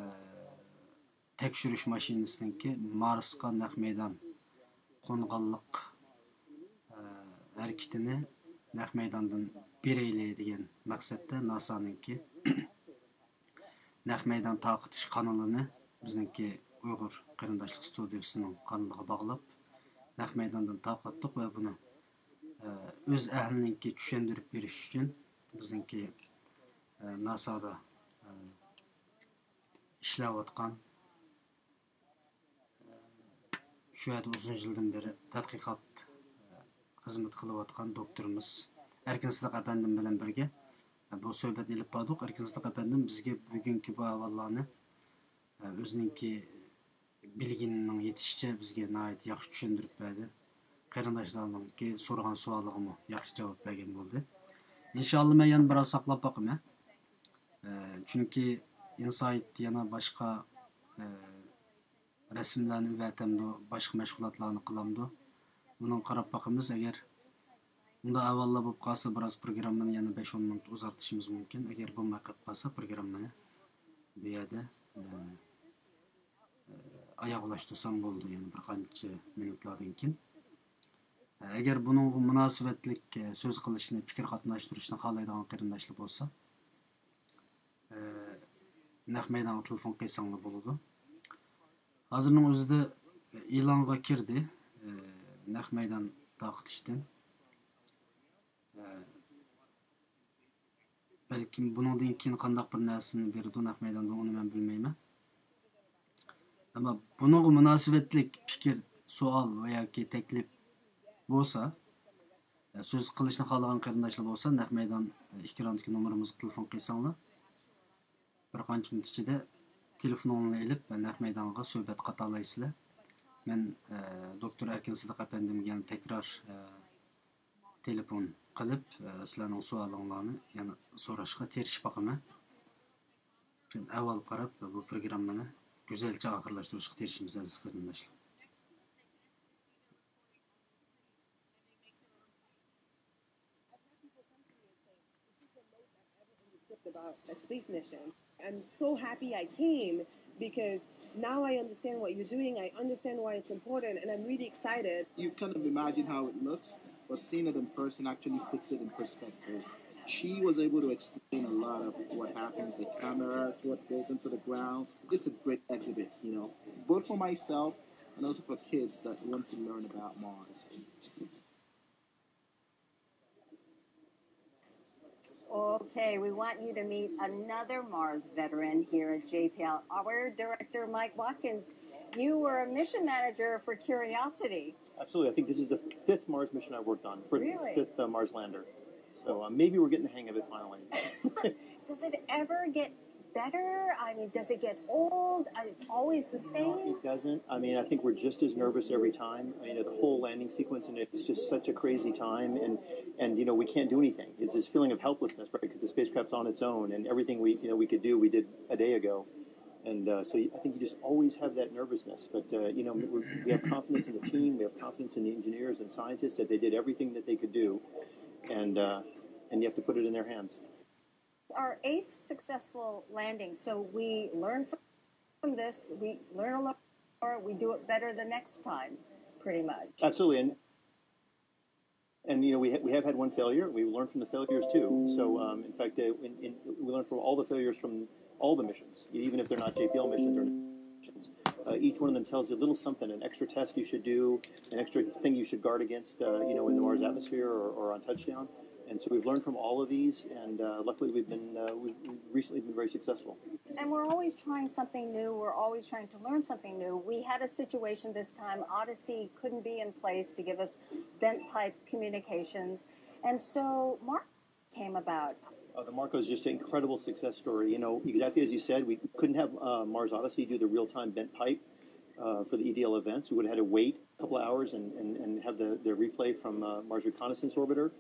تەكشۈرۈش ماشىنىسىنىڭكى مارسقا نەق مەيدان قونغانلىق، ئە، ھەرىكىتىنى نەق مەيداندىن بېرەيلى دېگەن مەقسەتتە ناسانىڭكى نەق مەيدان تارقىتىش قانىلىنى بىزنىڭكى ئۇيغۇر قېرىنداشلىق ستۇدىيىسىنىڭ قانىلىغا باغلاپ، نەق مەيداندىن تارقاتتۇق ۋە بۇنى، ئە، ئۆز ئەھلىنىڭكى چۈشەندۈرۈپ بېرىش ئۈچۈن بىزنىڭكى، ئە، ناسادا، ئە، ئىشلەۋاتقان، شۇ يەردە ئۇزۇن يىلدىن بېرى تەتقىقات خىزمىتى قىلىۋاتقان دوكتورىمىز ئەركىن سىدىق ئەپەندىم بىلەن بىرگە بۇ سۆھبەتنى ئېلىپ باردۇق. ئەركىن سىدىق ئەپەندىم بىزگە بۈگۈنكى بۇ ئەھۋاللارنى ئۆزىنىڭكى بىلگىنىنىڭ يېتىشىچە بىزگە ناھايىتى ياخشى چۈشەندۈرۈپ بەردى. قېرىنداشلارنىڭكى سورىغان سوئالىغىمۇ ياخشى جاۋاب بەرگەن بولدى. ئىنشاللا مەن يەنە بىراز ساقلاپ باقىمەن. ئە، چۈنكى ئىنسايت يەنە باشقا، ئە، رەسىملەرنى ئۆگەتەمدۇ، باشقا مەشغۇلاتلارنى قىلامدۇ؟ ئۇنىڭغا قاراپ باقىمىز. ئەگەر ئۇنداق ئەھۋاللار بولۇپ قالسا، بىراز پروگراممىنى يەنە بەش-ئون مىنۇت ئۇزارتىشىمىز مۇمكىن. ئەگەر بولماي قېلىپ قالسا، پروگراممىنى بۇ يەردە، ئە، ئاياغلاشتۇرسام بولىدۇ، يەنە بىر قانچە مىنۇتلاردىن كېيىن. ئەگەر بۇنىڭغا مۇناسىۋەتلىك، ئە، سۆز قىلىشنى، پىكىر قاتناشتۇرۇشنى خالايدىغان قېرىنداشلار بولسا، ئە، نەق مەيدانغا تېلېفون قىلساڭلار بولىدۇ. ھازىرنىڭ ئۆزىدە ئېلانغا كىردى، ئە، نەق مەيدان تارقىتىشتىن. ئە، بەلكىم بۇنىڭدىن كېيىن قانداق بىر نەرسىنى بېرىدۇ نەق مەيداندا، ئۇنى مەن بىلمەيمەن. ئەمما بۇنىڭغا مۇناسىۋەتلىك پىكىر، سوئال ۋە ياكى تەكلىپ بولسا، سۆز قىلىشنى خالىغان قېرىنداشلار بولسا، نەق مەيدان ئېكراندىكى نومۇرىمىزغا تېلېفون قىلساڭلار، بىر قانچە مىنۇت ئىچىدە تېلېفونۇڭلارنى ئېلىپ، نەق مەيدانغا سۆھبەت قاتالايسىلەر. مەن، ئە، دوكتور ئەركىن سىدىق ئەپەندىمگە يەنە تەكرار، ئە، تېلېفون قىلىپ، ئە، سىلەرنىڭ سوئالىڭلارنى يەنە سوراشقا تىرىشىپ باقىمەن. ئەھۋال قاراپ، بۇ پروگراممىنى گۈزەلچە ئاخىرلاشتۇرۇشقا تىرىشىمىز، ئەزىز قېرىنداشلار. About a space mission. I'm so happy I came because now I understand what you're doing. I understand why it's important, and I'm really excited. You kind of imagine how it looks, but seeing it in person actually puts it in perspective. She was able to explain a lot of what happens, the cameras, what goes into the ground. It's a great exhibit, you know, both for myself and also for kids that want to learn about Mars. Okay, we want you to meet another Mars veteran here at J P L, our director, Mike Watkins. You were a mission manager for Curiosity. Absolutely. I think this is the fifth Mars mission I worked on, for the Really? fifth, uh, Mars lander. So, uh, maybe we're getting the hang of it finally. Does it ever get better? I mean, does it get old? Uh, It's always the No, same? it doesn't. I mean, I think we're just as nervous every time. You know, the whole landing sequence, and it's just such a crazy time, and, and, you know, we can't do anything. It's this feeling of helplessness, right? Because the spacecraft's on its own, and everything we, you know, we could do, we did a day ago. And, uh, so I think you just always have that nervousness. But, uh, you know, we we have confidence in the team. We have confidence in the engineers and scientists that they did everything that they could do. And, uh, and you have to put it in their hands. Our eighth successful landing. So we learn from this, we learn a lot more, we do it better the next time, pretty much. Absolutely. And, and you know, we, ha- we have had one failure. We learn from the failures too. So, um, in fact, uh, in, in, we learn from all the failures from all the missions, even if they're not J P L missions or missions. Uh, each one of them tells you a little something, an extra test you should do, an extra thing you should guard against, uh, you know, in the Mars atmosphere or, or on touchdown. And so we've learned from all of these, and uh, luckily we've been uh, we've, we've recently been very successful. And we're always trying something new. We're always trying to learn something new. We had a situation this time. Odyssey couldn't be in place to give us bent pipe communications, and so Mark came about. Uh, the Marco is just an incredible success story. You know, exactly as you said, we couldn't have uh, Mars Odyssey do the real-time bent pipe uh, for the E D L events. We would have had to wait a couple of hours and, and, and have the, the replay from uh, Mars Reconnaissance Orbiter.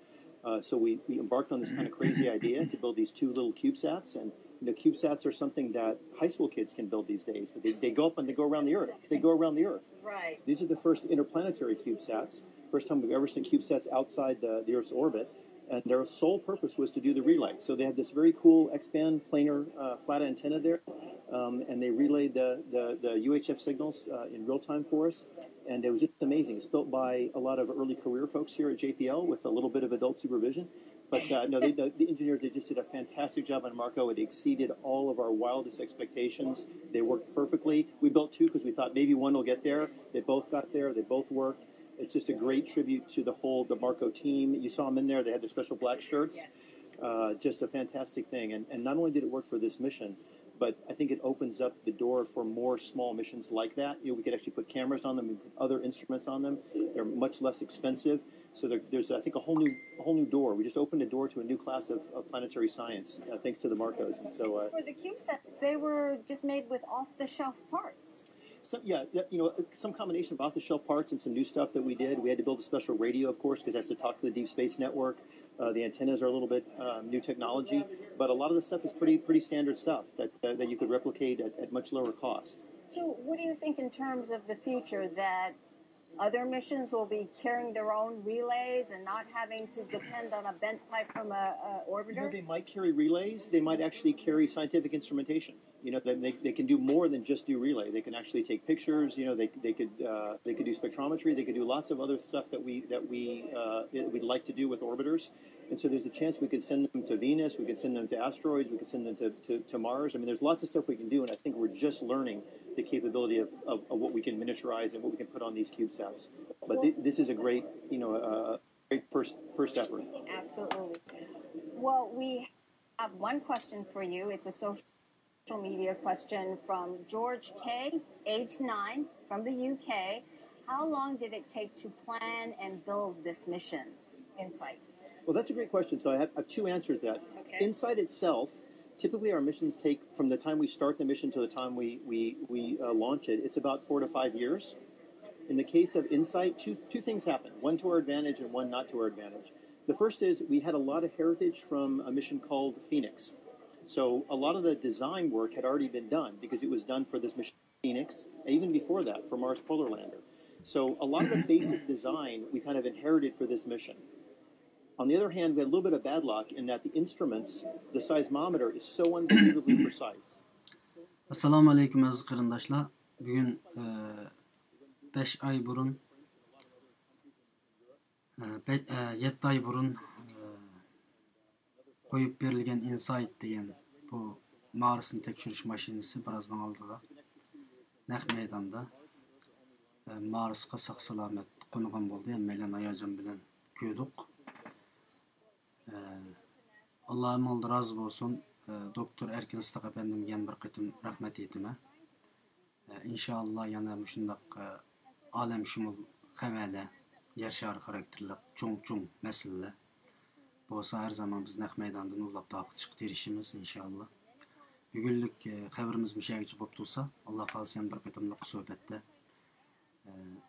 Uh, so we, we embarked on this kind of crazy idea to build these two little CubeSats. And you know, CubeSats are something that high school kids can build these days. They, they go up and they go around the earth. They go around the earth. Right. These are the first interplanetary CubeSats. First time we've ever seen CubeSats outside the, the Earth's orbit. And their sole purpose was to do the relay. So they had this very cool X-band planar uh, flat antenna there, um, and they relayed the, the, the U H F signals uh, in real time for us. And it was just amazing. It's built by a lot of early career folks here at J P L with a little bit of adult supervision. But uh, no, they, the, the engineers, they just did a fantastic job on Marco. It exceeded all of our wildest expectations. They worked perfectly. We built two because we thought maybe one will get there. They both got there. They both worked. It's just a great tribute to the whole the Marco team. You saw them in there. They had their special black shirts. Uh, just a fantastic thing. And, and not only did it work for this mission, but I think it opens up the door for more small missions like that. You know, we could actually put cameras on them, we put other instruments on them. They're much less expensive. So there, there's, I think, a whole new, a whole new door. We just opened a door to a new class of, of planetary science, uh, thanks to the Marcos. And so, uh, For the CubeSats, they were just made with off-the-shelf parts. Some, yeah, yeah, you know, some combination of off-the-shelf parts and some new stuff that we did. We had to build a special radio, of course, because it has to talk to the Deep Space Network. Uh, the antennas are a little bit um, new technology, but a lot of the stuff is pretty pretty standard stuff that uh, that you could replicate at, at much lower cost. So, what do you think in terms of the future, that other missions will be carrying their own relays and not having to depend on a bent pipe from a, a You know, orbiter? they might carry relays. They might actually carry scientific instrumentation. You know, they, they, they can do more than just do relay. They can actually take pictures. You know, they, they could uh, they could do spectrometry. They could do lots of other stuff that we that we uh, that we'd like to do with orbiters. And so there's a chance we could send them to Venus. We could send them to asteroids. We could send them to, to, to Mars. I mean, there's lots of stuff we can do, and I think we're just learning the capability of, of, of what we can miniaturize and what we can put on these CubeSats. But th- this is a great, you know, a great first first effort. Absolutely. Well, we have one question for you. It's a social media question from George K, age nine, from the U K. How long did it take to plan and build this mission, InSight? Well, that's a great question. So I have, I have two answers to that. Okay. InSight itself, typically our missions take from the time we start the mission to the time we we we uh, launch it. It's about four to five years. In the case of InSight, two two things happen. One to our advantage and one not to our advantage. The first is we had a lot of heritage from a mission called Phoenix. So a lot of the design work had already been done because it was done for this mission Phoenix, and even before that for Mars Polar Lander. So a lot of the basic design we kind of inherited for this mission. On the other hand, we had a little bit of bad luck in that the instruments, the seismometer is so unbelievably precise. ئەسسالامۇ ئەلەيكۇم ئەزىز قېرىنداشلار. بۈگۈن ئە، بەش ئاي بۇرۇن، ئە، بە- ئە، يەتتە ئاي بۇرۇن ئە، قويۇپ بېرىلگەن ئىنسايت دېگەن بۇ مارسنى تەكشۈرۈش ماشىنىسى بىرازنىڭ ئالدىدا نەق مەيداندا ئە، مارسقا ساق سالامەت قونغان بولدى. ھەممەيلەن ھاياجان بىلەن كۆردۇق. ئە، ئاللا ھەممىڭلارغا رازى بولسۇن. ئە، دوكتور ئەركىن سىدىق ئەپەندىمگە يەنە بىر قېتىم رەھمەت ئېيتىمەن. ئە، ئىنشائاللا يەنە مۇشۇنداق ئە، ئالەمشۇمۇل خەۋەرلەر، يەر شارى خاراكتېرلىق چوڭ چوڭ مەسىلىلەر بولسا ھەر زامان بىز نەق مەيداندىن ئۇللاپ تارقىتىشقا تىرىشىمىز ئىنشائاللا. بۈگۈنلۈك ئە، خەۋىرىمىز مۇشۇ يەرگىچە بولۇپ تۇرسا، ئاللا خالىسا يەنە بىر قېتىملىق سۆھبەتتە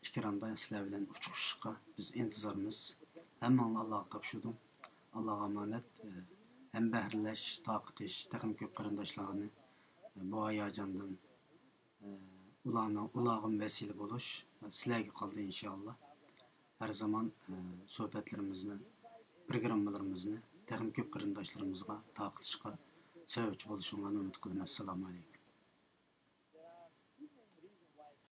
ئىكراندا سىلەر بىلەن ئۇچرىشىشقا بىز ئىنتىزارمىز. ھەممىڭلارنى ئاللاغا تاپشۇردۇم. ئاللاغا ئامانەت. ھەمبەھىرلەش، تارقىتىش، تېخىمۇ كۆپ قېرىنداشلارنى بۇ ھاياجاندىن ئۇلارنىڭ ئۇلارغىمۇ ۋەسىلە بولۇش سىلەرگە قالدى ئىنشائاللا. ھەر زامان سۆھبەتلىرىمىزنى، پروگراممىلىرىمىزنى تېخىمۇ كۆپ قېرىنداشلىرىمىزغا تارقىتىشقا سەۋەبچى بولۇشۇڭلارنى ئۈمىد قىلىمەن. ئەسسالامۇ ئەلەيكۇم.